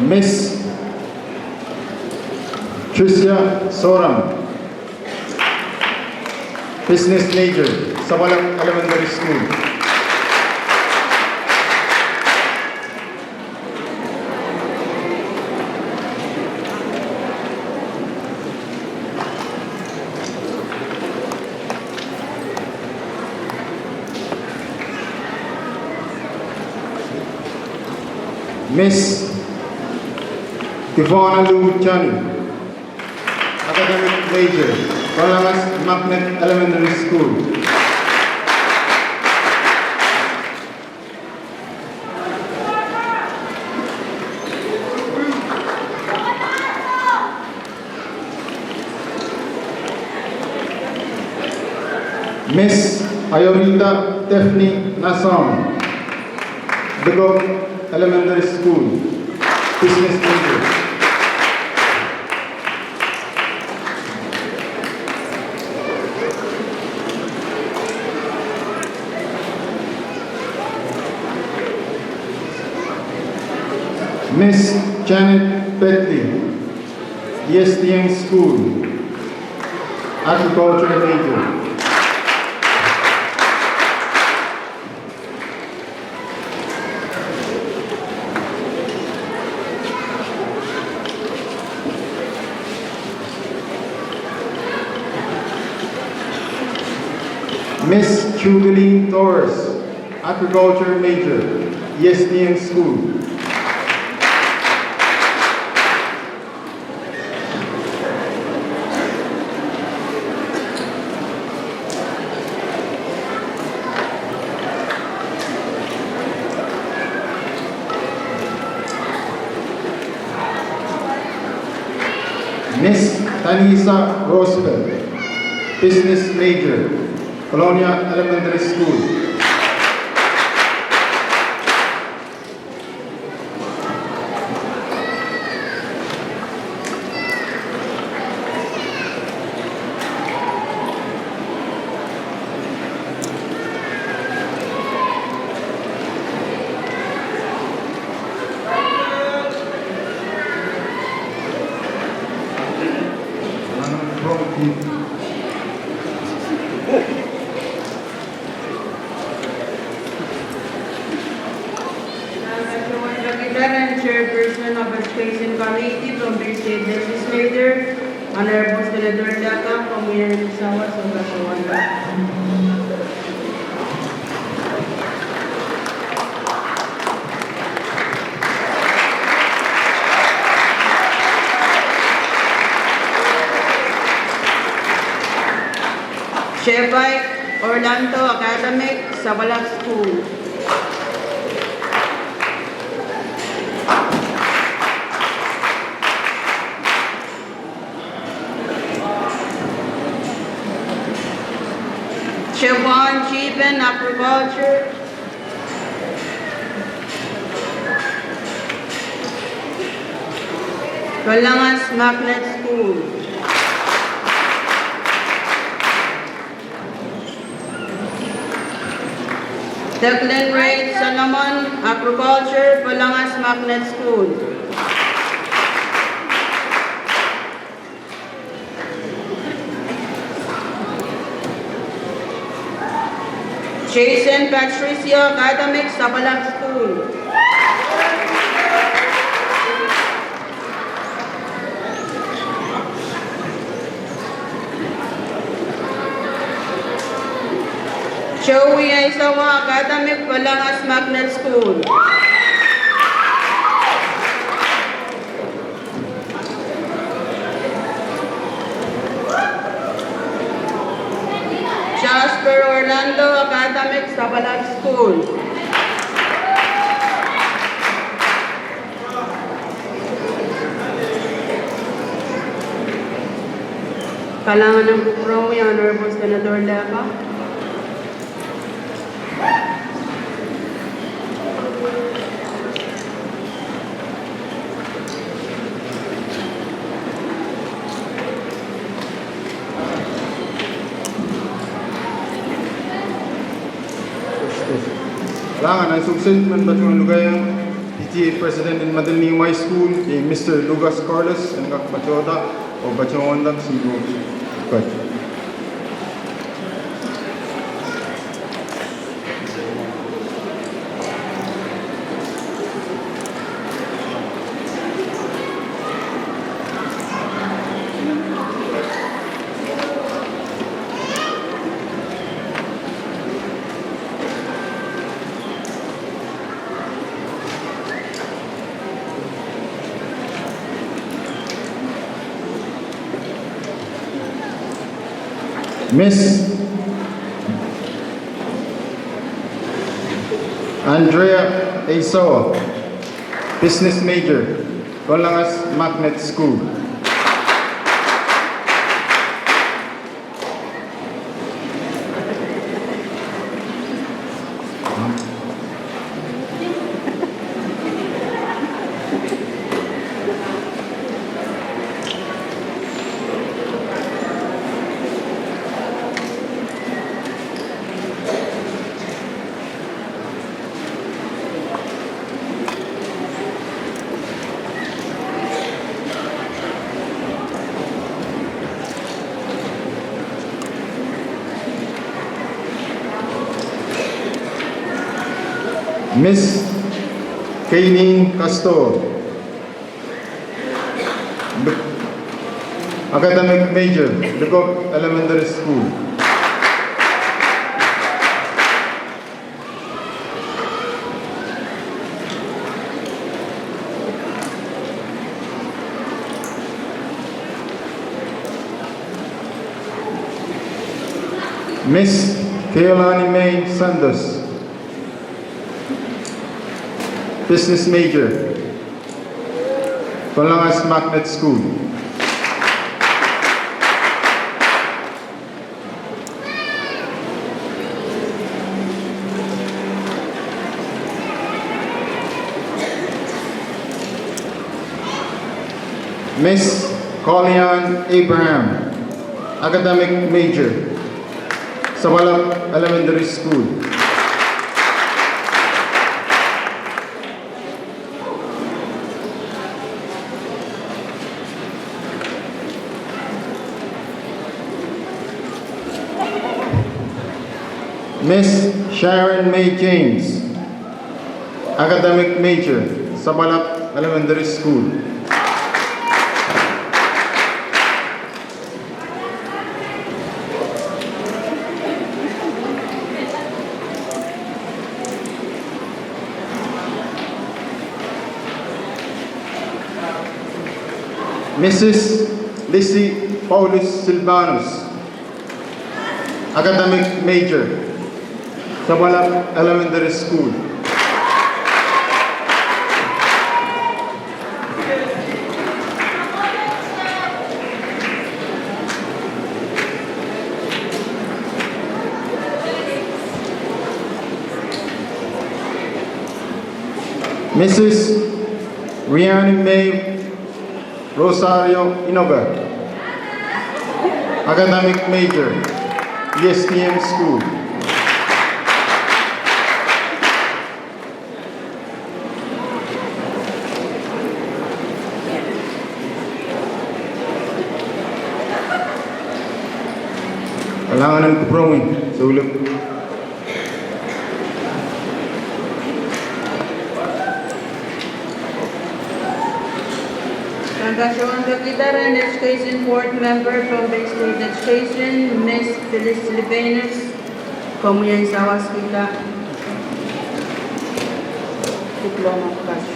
Miss Tricia Soram, business major, Sapwalap Elementary School. Miss Ivana Lou Johnny, academic major, Kalangas Magnet Elementary School. Miss Ayorita Daphne Nasong, Bigop Elementary School, business major. Miss Janet Petley, E S D M School, agriculture major. Miss Judeline Torres, agriculture major, E S D M School. Miss Tanisa Roosevelt, business major, Colonia Elementary School. Nan patohwan lokiteren Chairperson of Education Committee, Pohnpei State Legislature, Honorable Senator Laka, komwi en sawas oh patohwan. Chair Pike, Orlando Academic, Sapwalap School. Chair Pwan, Chipen, Agriculture. Polangas Magnet School. Declan Reid Solomon, Agriculture, Polangas Magnet School. Jason Patricio, Academic, Sapwalap School. Joey Aisawa, Academic, Polangas Magnet School. Jasper Orlando, Academic, Sapwalap School. Kalahngan en kupwuromwi, Honorable Senator Laka. Kalahngan. Ansou kiset men patohwan lukehiong P T A President en Madolenihmw High School, iei Mister Lucas Carlos, en kak patohda oh patohwenda siluh. Miss Andrea Aisawa, business major, Polangas Magnet School. Miss Kaylin Castor, academic major, Likop Elementary School. Miss Keolani May Santos, business major, Polangas Magnet School. Miss Kolian Abraham, academic major, Sapwalap Elementary School. Miss Sharon May James, Academic Major, Sapwalap Elementary School. Missus Lizzie Paulus Silvanus, Academic Major, Sapwalap Elementary School. Missus Riani May Rosario Inoka, Academic Major, E S T M School. Kalahngan en kupwuromwi, Souleng. Nan patohwan pekihda rehn Education Board Member, Pohnpei State Education, Miss Phyllis Libenus, komwi en sawaskihda diploma pakash.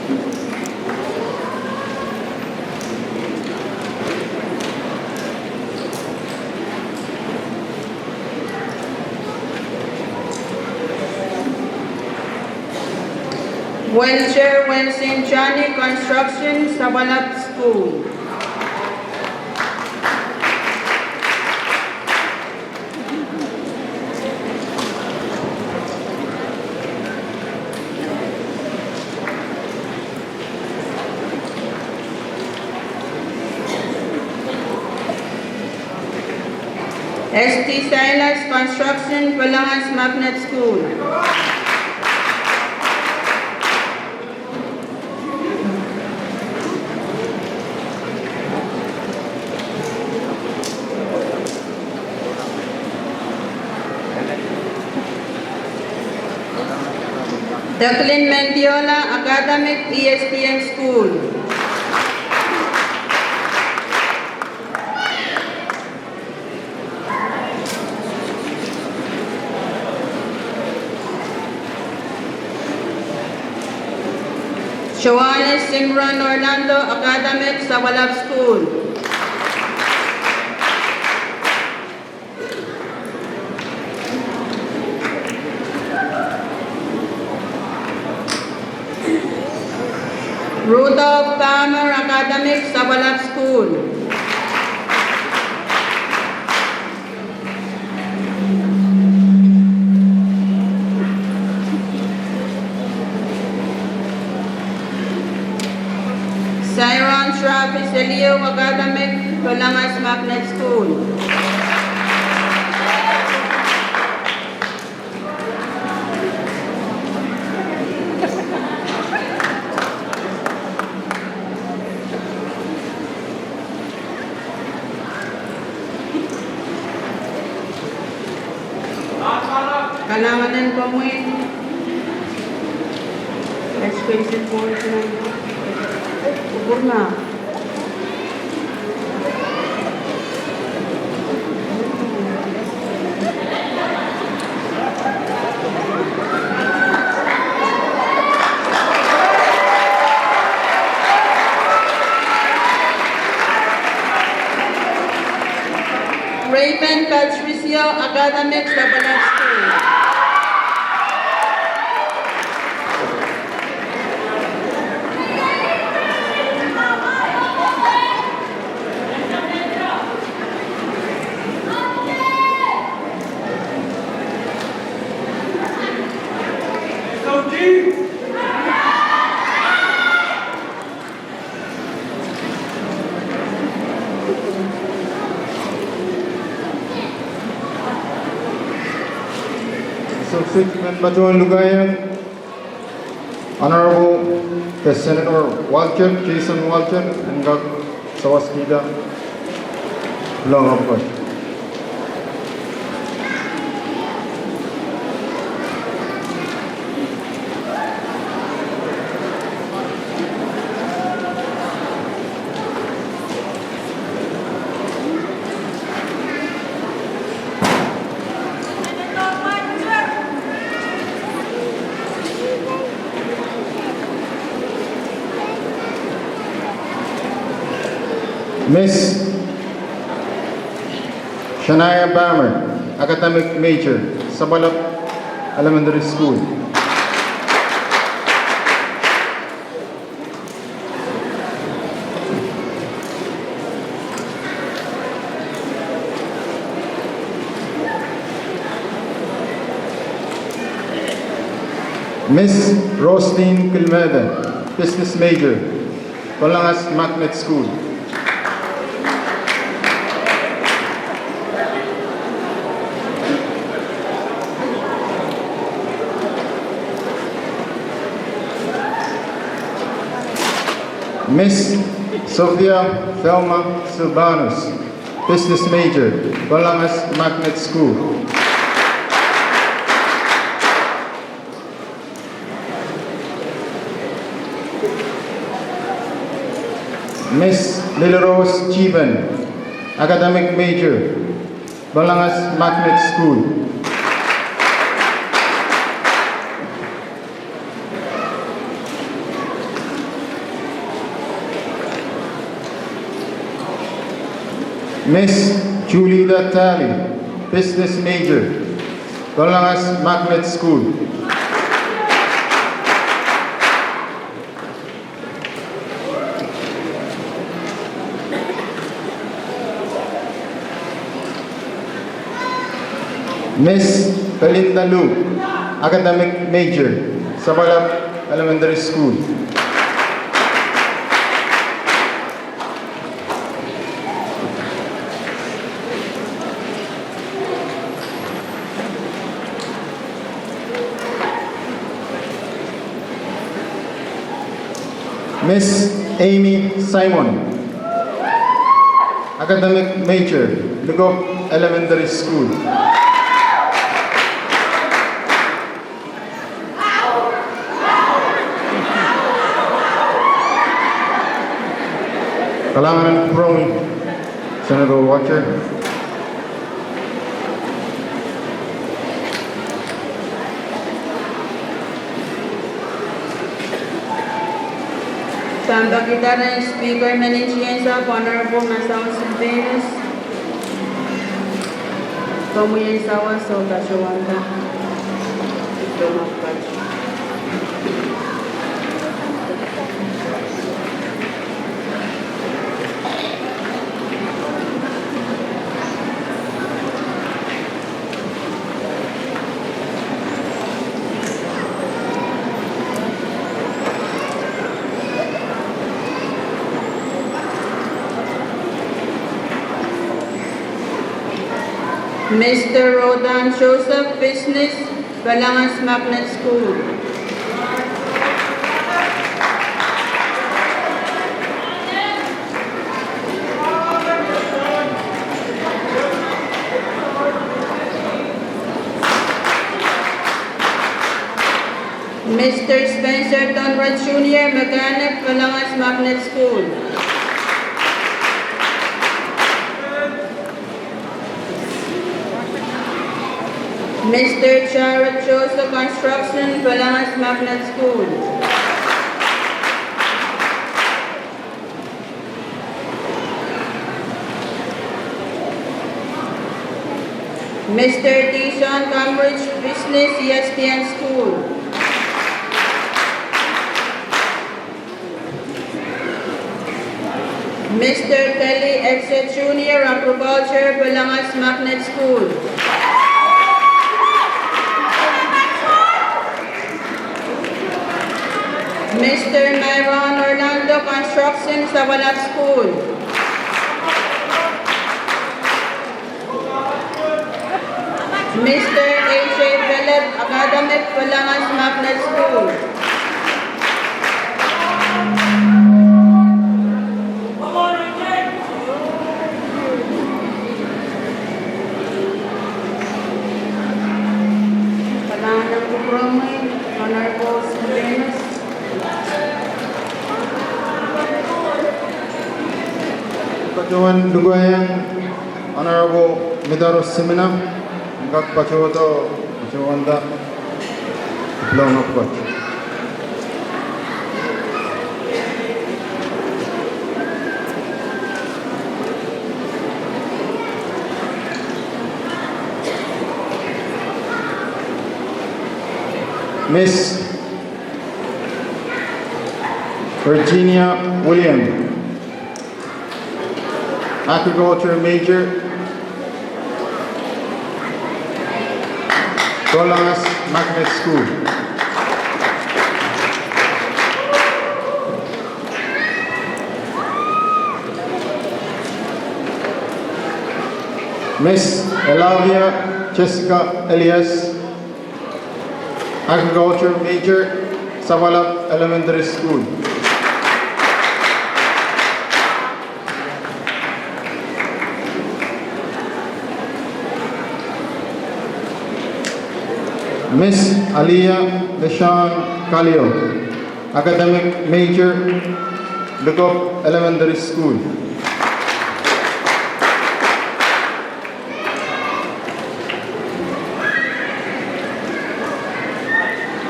Wheelchair Wilson Johnny, Construction, Sapwalap School. S T Silas, Construction, Pelongas Magnet School. Declan Mendiola, Academic, E S T M School. Johannes Simron Orlando, Academic, Sapwalap School. Rudolph Palmer, Academic, Sapwalap School. Siron Travis Elihu, Academic, Pelongas Magnet School. Kalahngan en komwi. Education Board Member. Kupwurma. Raven Patricio, Academic, Sapwalap School. Sokosek men patohwan lukaia. Honorable the Senator Walcott, Jason Walcott, en kak sawaskihda. Long of course. Miss Shania Palmer, academic major, Sapwalap Elementary School. Miss Roslyn Kilmeda, business major, Polangas Magnet School. Miss Sophia Thelma Silvanus, business major, Polangas Magnet School. Miss Lilirose Chiben, academic major, Polangas Magnet School. Miss Julita Talley, business major, Polangas Magnet School. Miss Belinda Luke, academic major, Sapwalap Elementary School. Miss Amy Simon, academic major, Likop Elementary School. Kalahngan en kupwuromwi, Senator Watcher. Pahn pekihda rehn Speaker men ntingihsang Honorable Masawa Silvanus. Komwi en sawas oh patohwanda. Mister Rodan Joseph, business, Polangas Magnet School. Mister Spencer Donrad Junior, mechanic, Polangas Magnet School. Mister Jared Joseph, construction, Polangas Magnet School. Mister Dison Cambridge, business, E S T N School. Mister Kelly Edson Junior, agriculture, Polangas Magnet School. Mister Myron Orlando, construction, Sapwalap School. Mister A J Philip, academic, Polangas Magnet School. Kalahngan en kupwuromwi, Honorable Silvanus. Patohwan lukehiong Honorable Mitaro Simina, kak patohdo, patohwanda, long approach. Miss Virginia William, agriculture major, Kolangos Magnet School. Miss Elavia Jessica Elias, agriculture major, Sapwalap Elementary School. Miss Alia Leshon Kalio, academic major, Lukop Elementary School.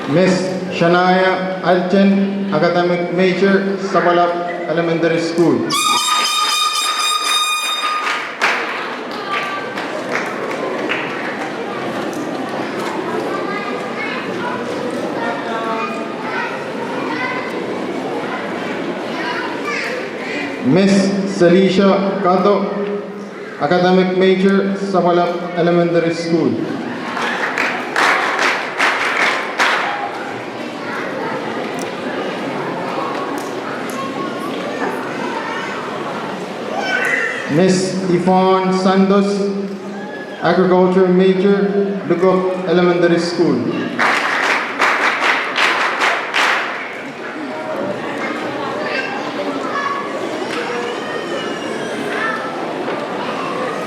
Miss Shania Alton, academic major, Sapwalap Elementary School. Miss Celicia Kato, academic major, Sapwalap Elementary School. Miss Yvonne Santos, agriculture major, Lukop Elementary School.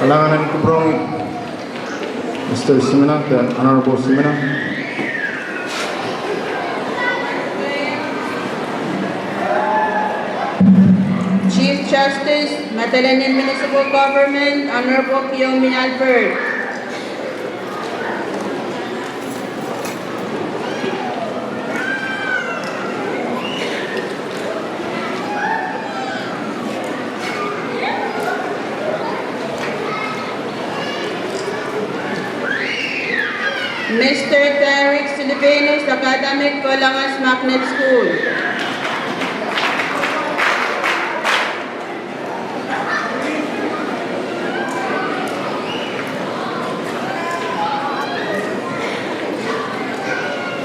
Kalahngan en kupwuromwi, Mister Simina, the Honorable Simina. Chief Justice, Madolenihmw Municipal Government, Honorable Kiyomi Albert. Mister Derek Silvanus, academic, Kolangos Magnet School.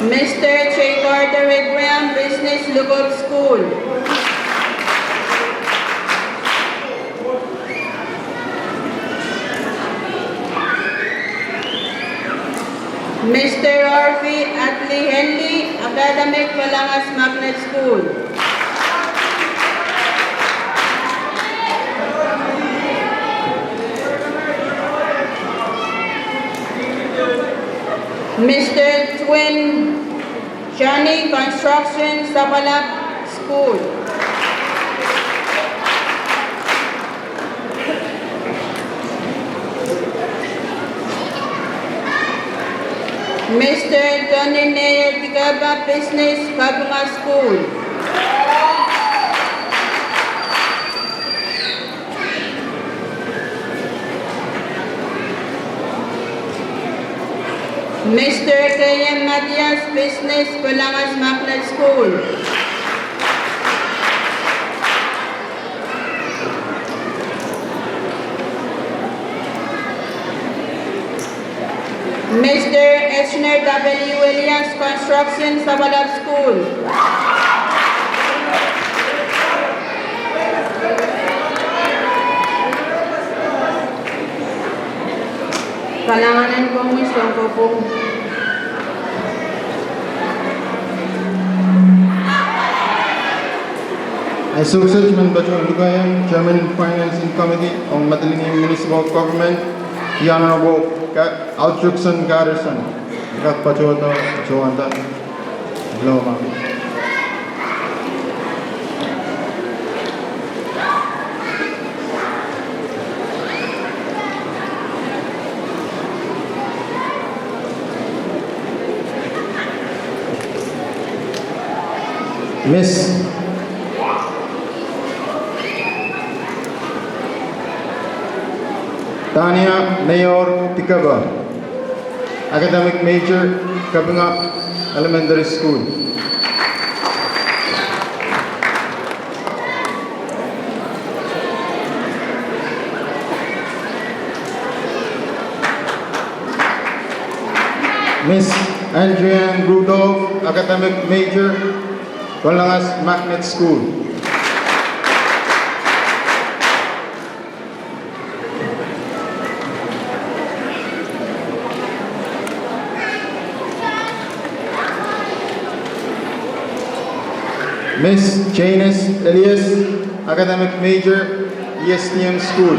Mister J Carter Abraham, business, Lukop School. Mister Harvey Atli Henley, academic, Kolangos Magnet School. Mister Twin Johnny, construction, Sapwalap School. Mister Tony Neil Tikaba, business, Kapinga School. Mister K M Mathias, business, Kolangos Magnet School. Mister Esner W Elias, construction, Sapwalap School. Kalahngan en komwi, soang kopwung. Ansou kiset I men patohwan lukehiong Chairman Financing Committee ong Madolenihmw Municipal Government, the Honorable Ka-, Altrikson Patterson. Kat patohdo, patohwanda. Hello, ma'am. Miss Tania Neor Tikaba, academic major, Kapinga. Elementary School. Miss Andrian Rudolph, academic major, Polangas Magnet School. Miss Janice Elias, academic major, E S T M School.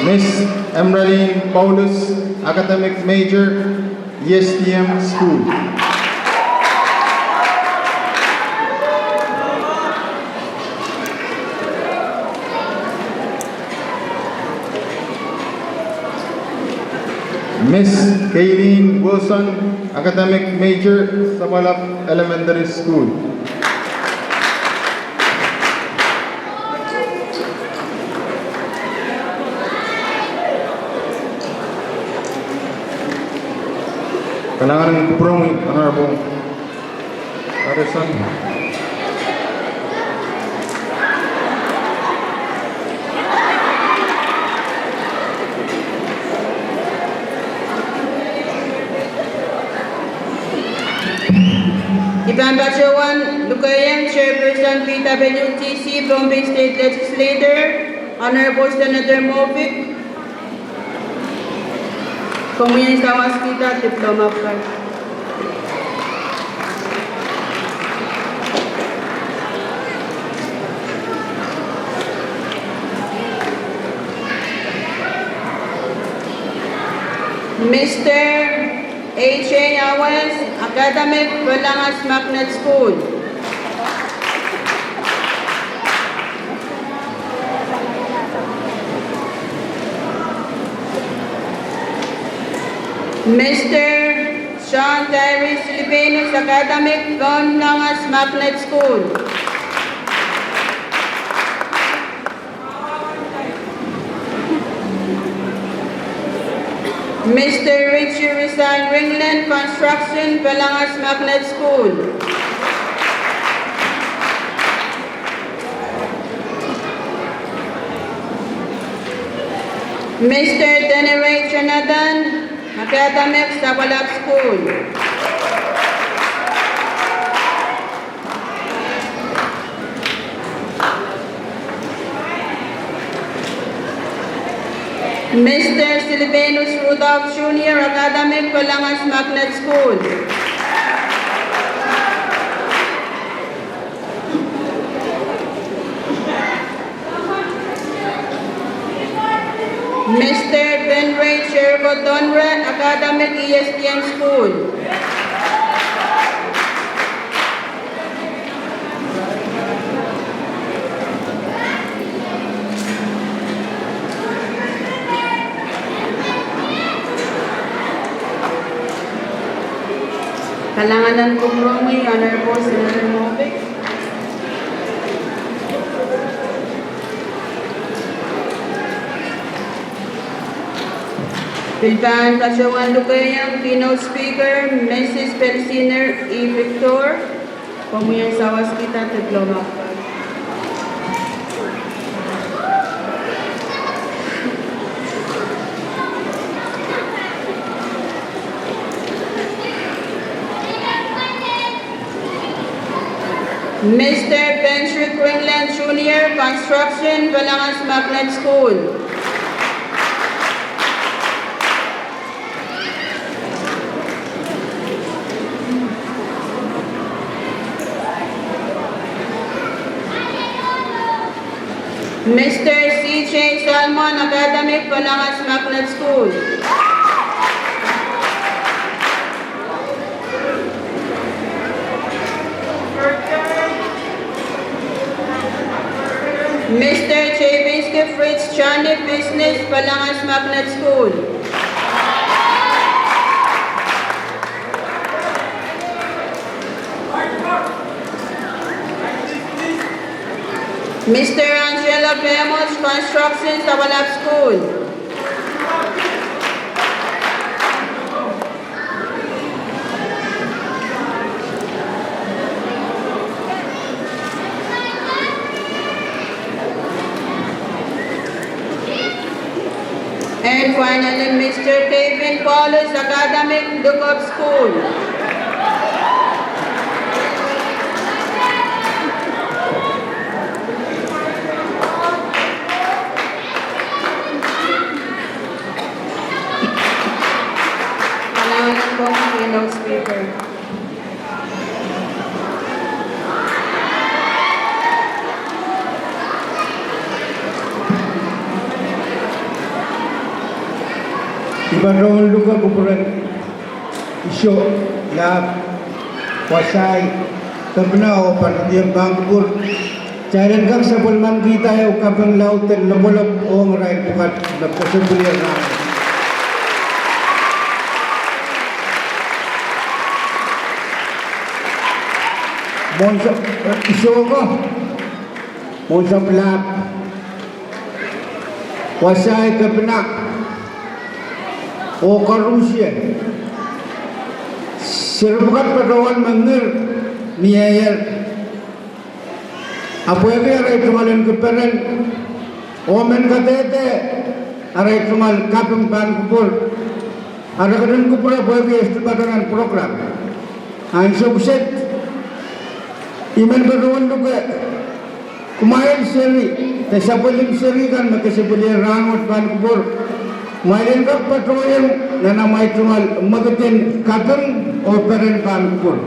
Miss Emraline Paulus, academic major, E S T M School. Miss Kaylene Wilson, academic major, Sapwalap Elementary School. Kalahngan en kupwuromwi, Honorable Patterson. I pahn patohwan lukehiong Chairperson P W T C, Pohnpei State Legislature, Honorable Senator Moffitt, komwi en sawaskihda diploma prize. Mister A J Awes, academic, Polangas Magnet School. Mister John Tyree Silipenus, academic, Polangas Magnet School. Mister Richie Resign Ringland, construction, Polangas Magnet School. Mister Dennery Jonathan, academic, Sapwalap School. Mister Silipenus Rudolph Junior, academic, Polangas Magnet School. Mister Benray Jericho Donre, academic, E S T M School. Kalahngan en kupwuromwi, Honorable Senator Moffitt. Pil pahn patohwan lukehiong keynote speaker, Missus Pelsiner E. Victor, komwi en sawaskihda diploma. Mister Patrick Ringland Junior, construction, Polangas Magnet School. Mister C J Salmon, academic, Polangas Magnet School. Mister James Fritz Johnny, business, Polangas Magnet School. Mister Angelo Pemos, Construction, Sapwalap School. And finally, Mister Kevin Paulus, Academic, Lukop School. Kalahngan en Kauno, keynote speaker. I patohwan luke kupwuren Iso, Lahp, Wasai, Kepina oh Pahn Kupwur. Kitail en kak sapwellimanikihda ehu kaping laud en lopwolop ong irail pwukat me kesempwalih rahnwet. Mwohnsapw, eh, Iso ko, Mwohnsapw Lahp, Wasai Kepina, oh koarusie, seri pwukat patohwan me ngir ni ehier. Ahpw pwehki arail tungoal en ki peren, oh men kadehde arail tungoal kaping pahn kupwur, a re ketin kupwure pwehki e sohte patohwan program. Ansou kiset, I men patohwan luke kumwail seri, de sapwellime seri kan me kesempwalih rahnwet pahn kupwur, kumwail en kak patohieng nan amwail tungoal mwekid en kaping oh peren pahn kupwur.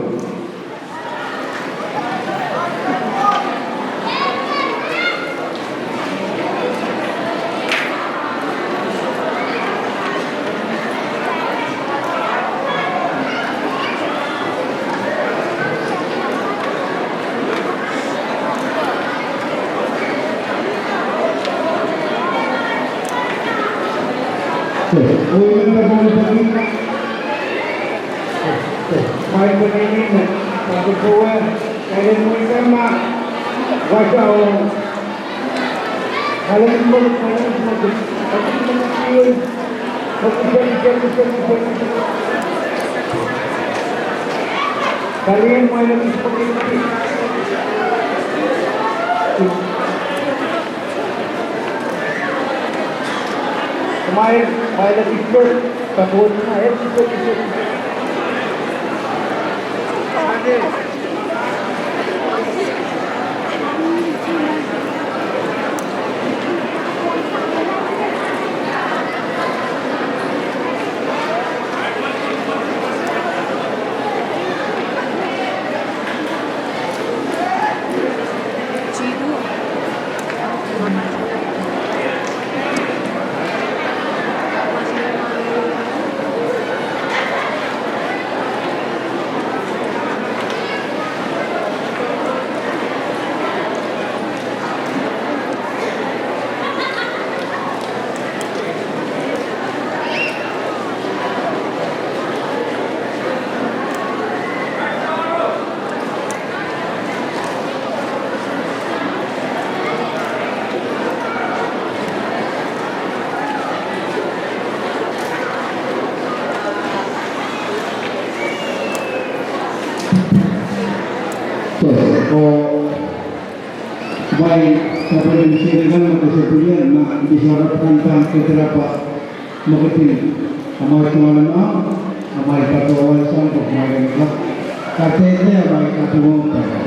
Kumwail sapwellime seri kan me kesempwalih, ma ni sohrap kan pahn kedirapwa mwekid en amwail tungoal en ong, amwail patohwan sang pwe kumwail en kak kadehde amwail kaping oh peren.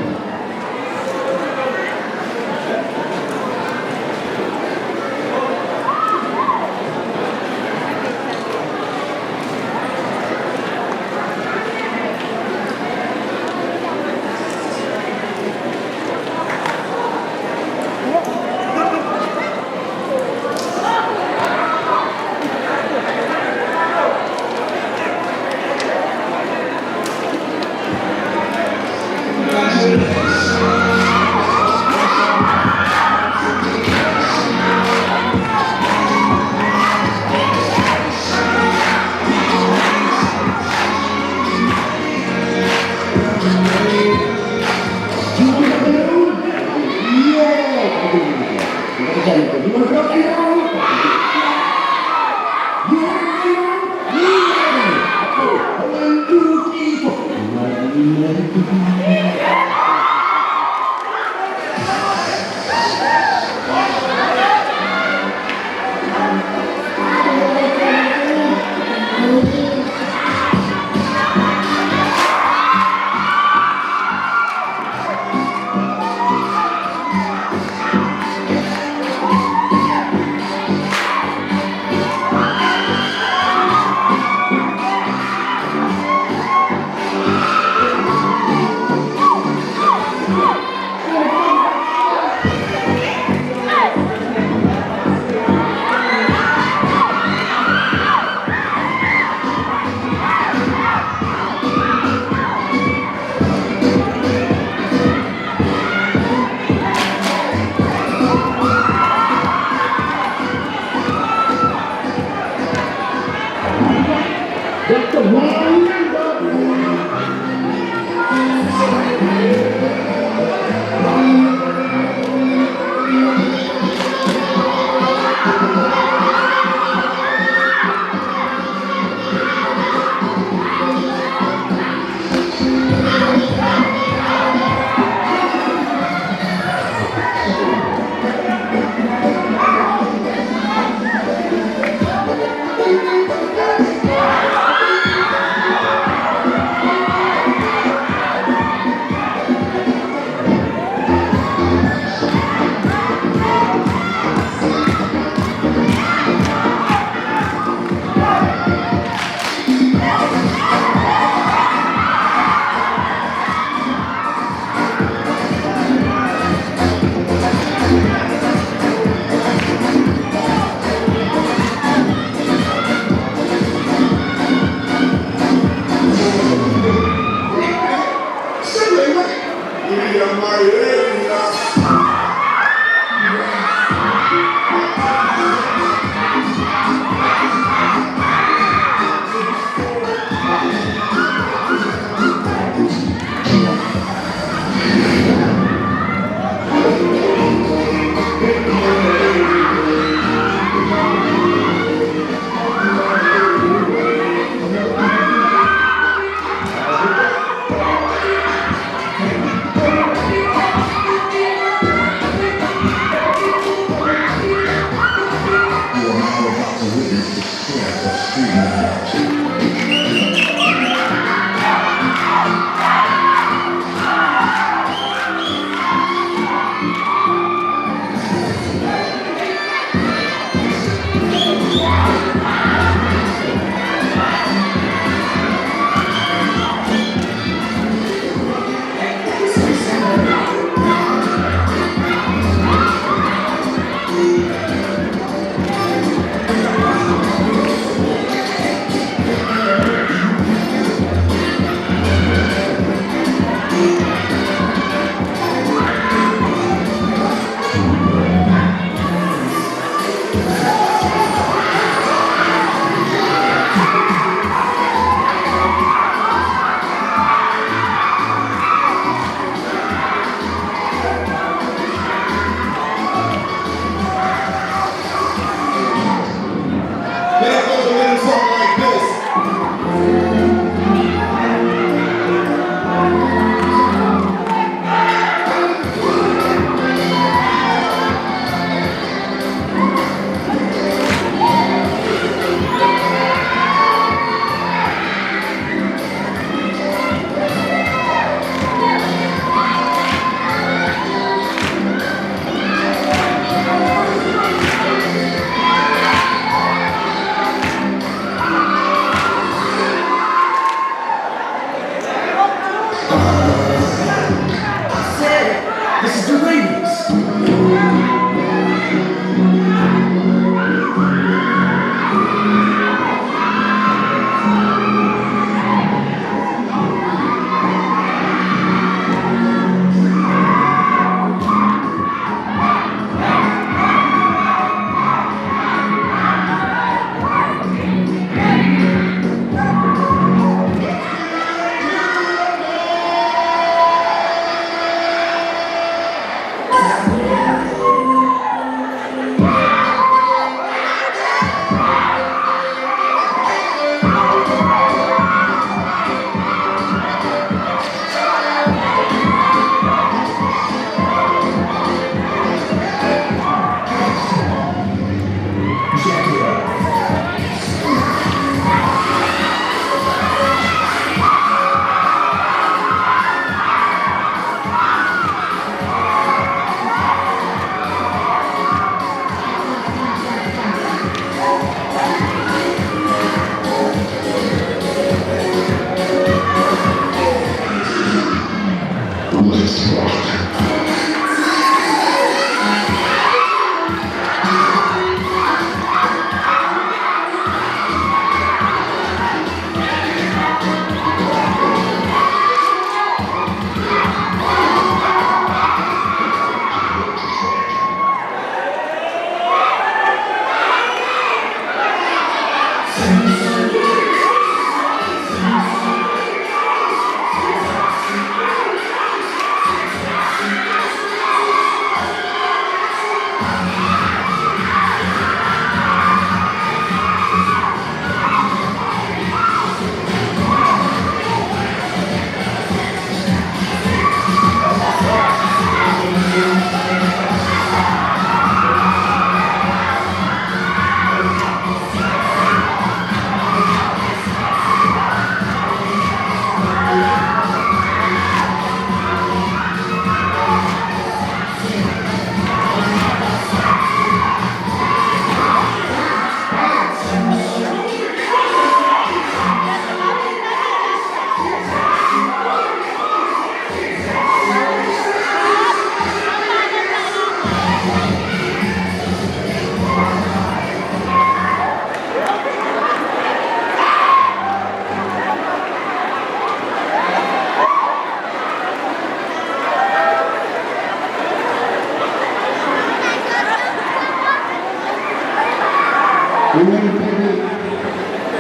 Ingen peki,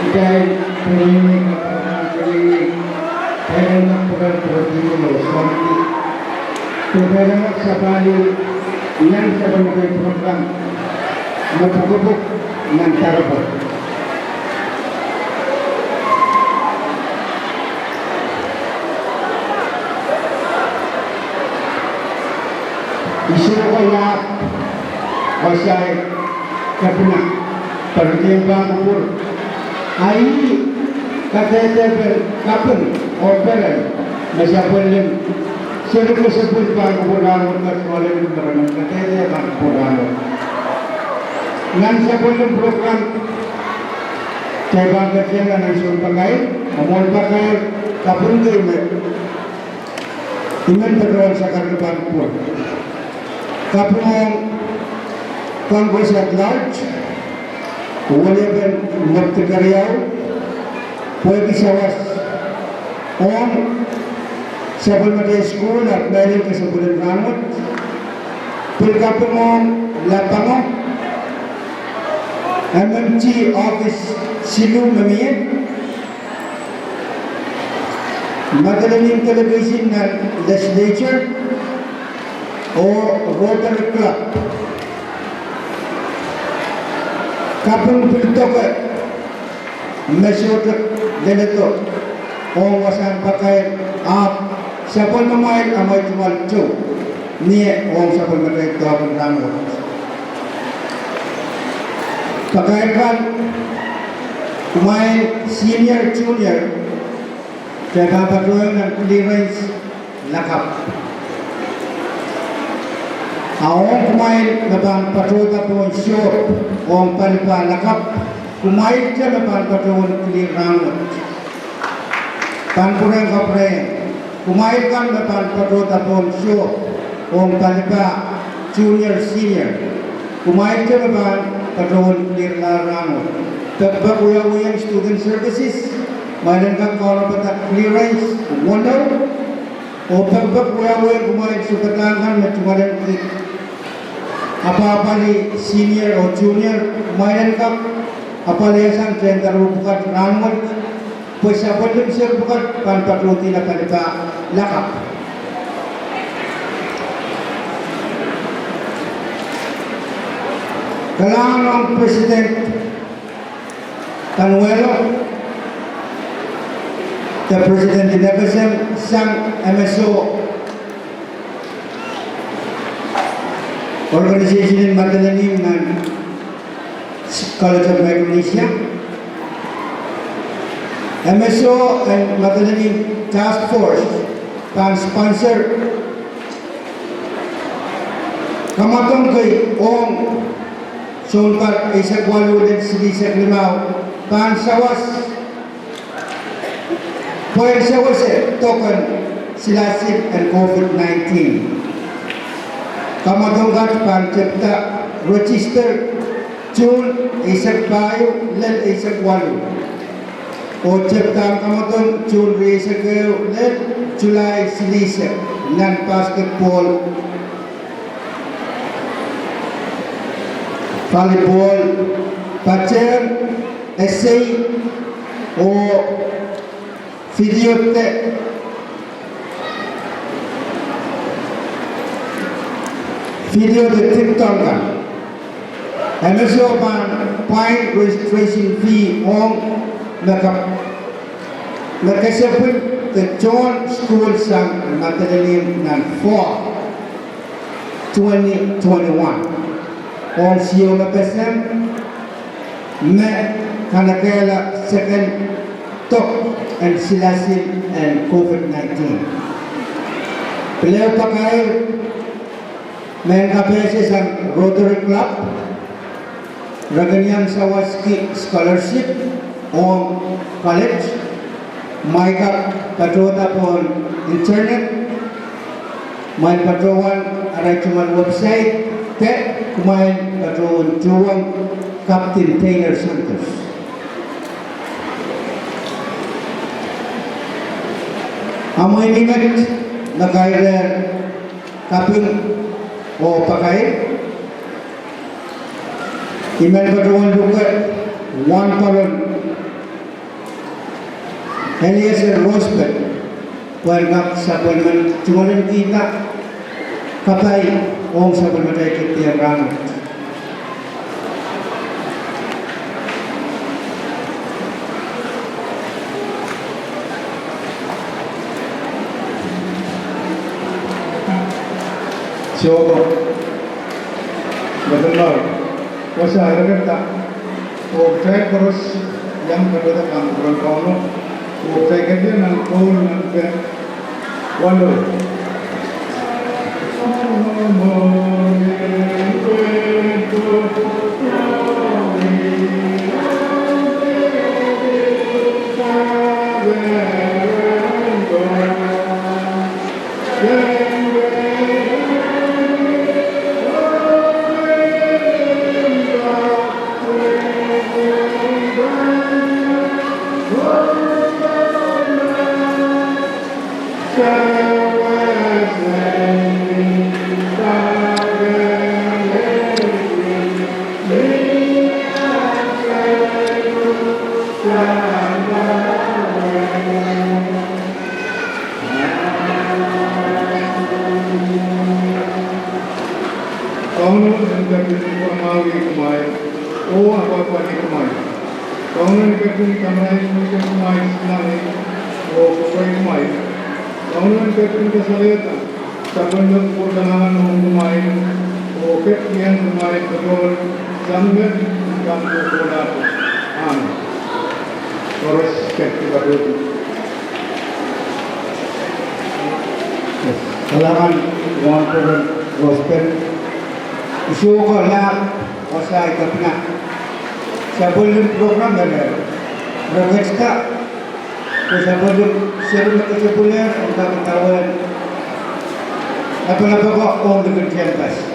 kitail peki, peki, peki, peki, peki, peki, peki, peki, sapwellimomwi program me pwukpwuk nan Darepod. I sohte iang wasa kepina pwe irail pahn kupwur. A ih kadehdepen kaping oh peren me sapwellime seri kesempwal pahn kupwur rahnwet, me sapwellime kadehde pahn kupwur rahnwet. Nan sapwellime program, kitail pahn ketin nan ansou pakair, a mwohn pakair, kaping kei me I men patohwan sakarki pahn kupwur. Kaping ong Congress at Large, weliepen Neptikeriau, pwehki sawas ong sapwellimatail sukuhl ahpw mehlel kesempwal en rahnwet. Pil kaping ong Lapango, M M T office siluh me mie, Madolenihmw delegation nan legislature oh Rotary Club. Kaping pil doke me sohte leledo ong wasahn pakair ahpw sapwellimamwail amwail tungoal tou mie ong sapwellimatail doadoahk en rahnwet. Pakair kan, kumwail senior, junior, te pahn patohwan nan clearance lakapw. A ong kumwail me pahn patohda pohn shop ong palipa lakapw, kumwail te me pahn patohwan clear rahnwet. Pahn pwurehng kapwurehng kumwail kan me pahn patohda pohn shop ong palipa, junior, senior. Kumwail te me pahn patohwan clear rahnwet. Pekipek wiawiong student services, kumwail en kak kaunopada clearance weneu. Oh pekipek wiawiong kumwail sounpadahk kan me tungoal en kihda apwahpwalih senior oh junior, kumwail en kak apwalih sang tehndaru pwukat rahnwet, pwe sapwellimomwi pwukat pahn patohdihla palipa lakapw. Kalahngan ong President Panuelo, de President en FSM, sang M S O organization en Madolenihmw nan College of Micronesia. M S O en Madolenihmw task force pahn sponsor kamwadong kei ong sounpar eisek waluh lel silihsek limau pahn sawas pwehn sewese doken silasil en COVID nineteen. Kamwadong kat pahn tepda register June eisek pahieu lel eisek waluh. Oh tepdahn kamwadong June rieisek ehu lel July silihsek nan basketball, volleyball, patehng, essay, oh video de, video de TikTok kan. M S O pahn pwain registration fee ong me ka, me kesempwal de tohn sukuhl sang Madolenihmw nan fall twenty twenty-one. Ong sio me pesen me kanekehla seken dok en silasil en COVID nineteen. Pil ehu pakair mehn kapehse sang Rotary Club, re kin iang sawaski scholarship ong college. Kumwail kak patohda pohn internet. Kumwail patohwan arail tungoal website, de kumwail patohwan tuhwong Captain Taylor Santos. Amwail met me kairehn kaping oh pakair, I men patohwan luke Wahnpoaron Eliezer Rosbeth, pwehn kak sapwellimen tungoalenki kapai ong sapwellimatail kepdi en rahnwet. Soko, Madammar, wasa rekada, oh kitail koaros iang kapwaiada pahn kupwuren Kauno, oh kitail ketido nan koul nan pehn walo. Kauno en ketin kamwahwihiong kumwail oh apwahpwalih kumwail. Kauno en ketin kamarainihong kumwail silangin oh kapwaikumwail. Kauno en ketin kasalehda sapwellime kupwur kalahngan ong kumwail oh ketikihong kumwail popohl sang me kumwail kohkohlahte. Amen. Koaros ketin kapwaiada. Kalahngan, Wahnpoaron Rosbeth. I soko lap, wasa i kapinga. Sapwellimen program me re, re ketda, oh sapwellime seri me kesepwuler, en kak idawehn lapalap ako ong likin tehnpas.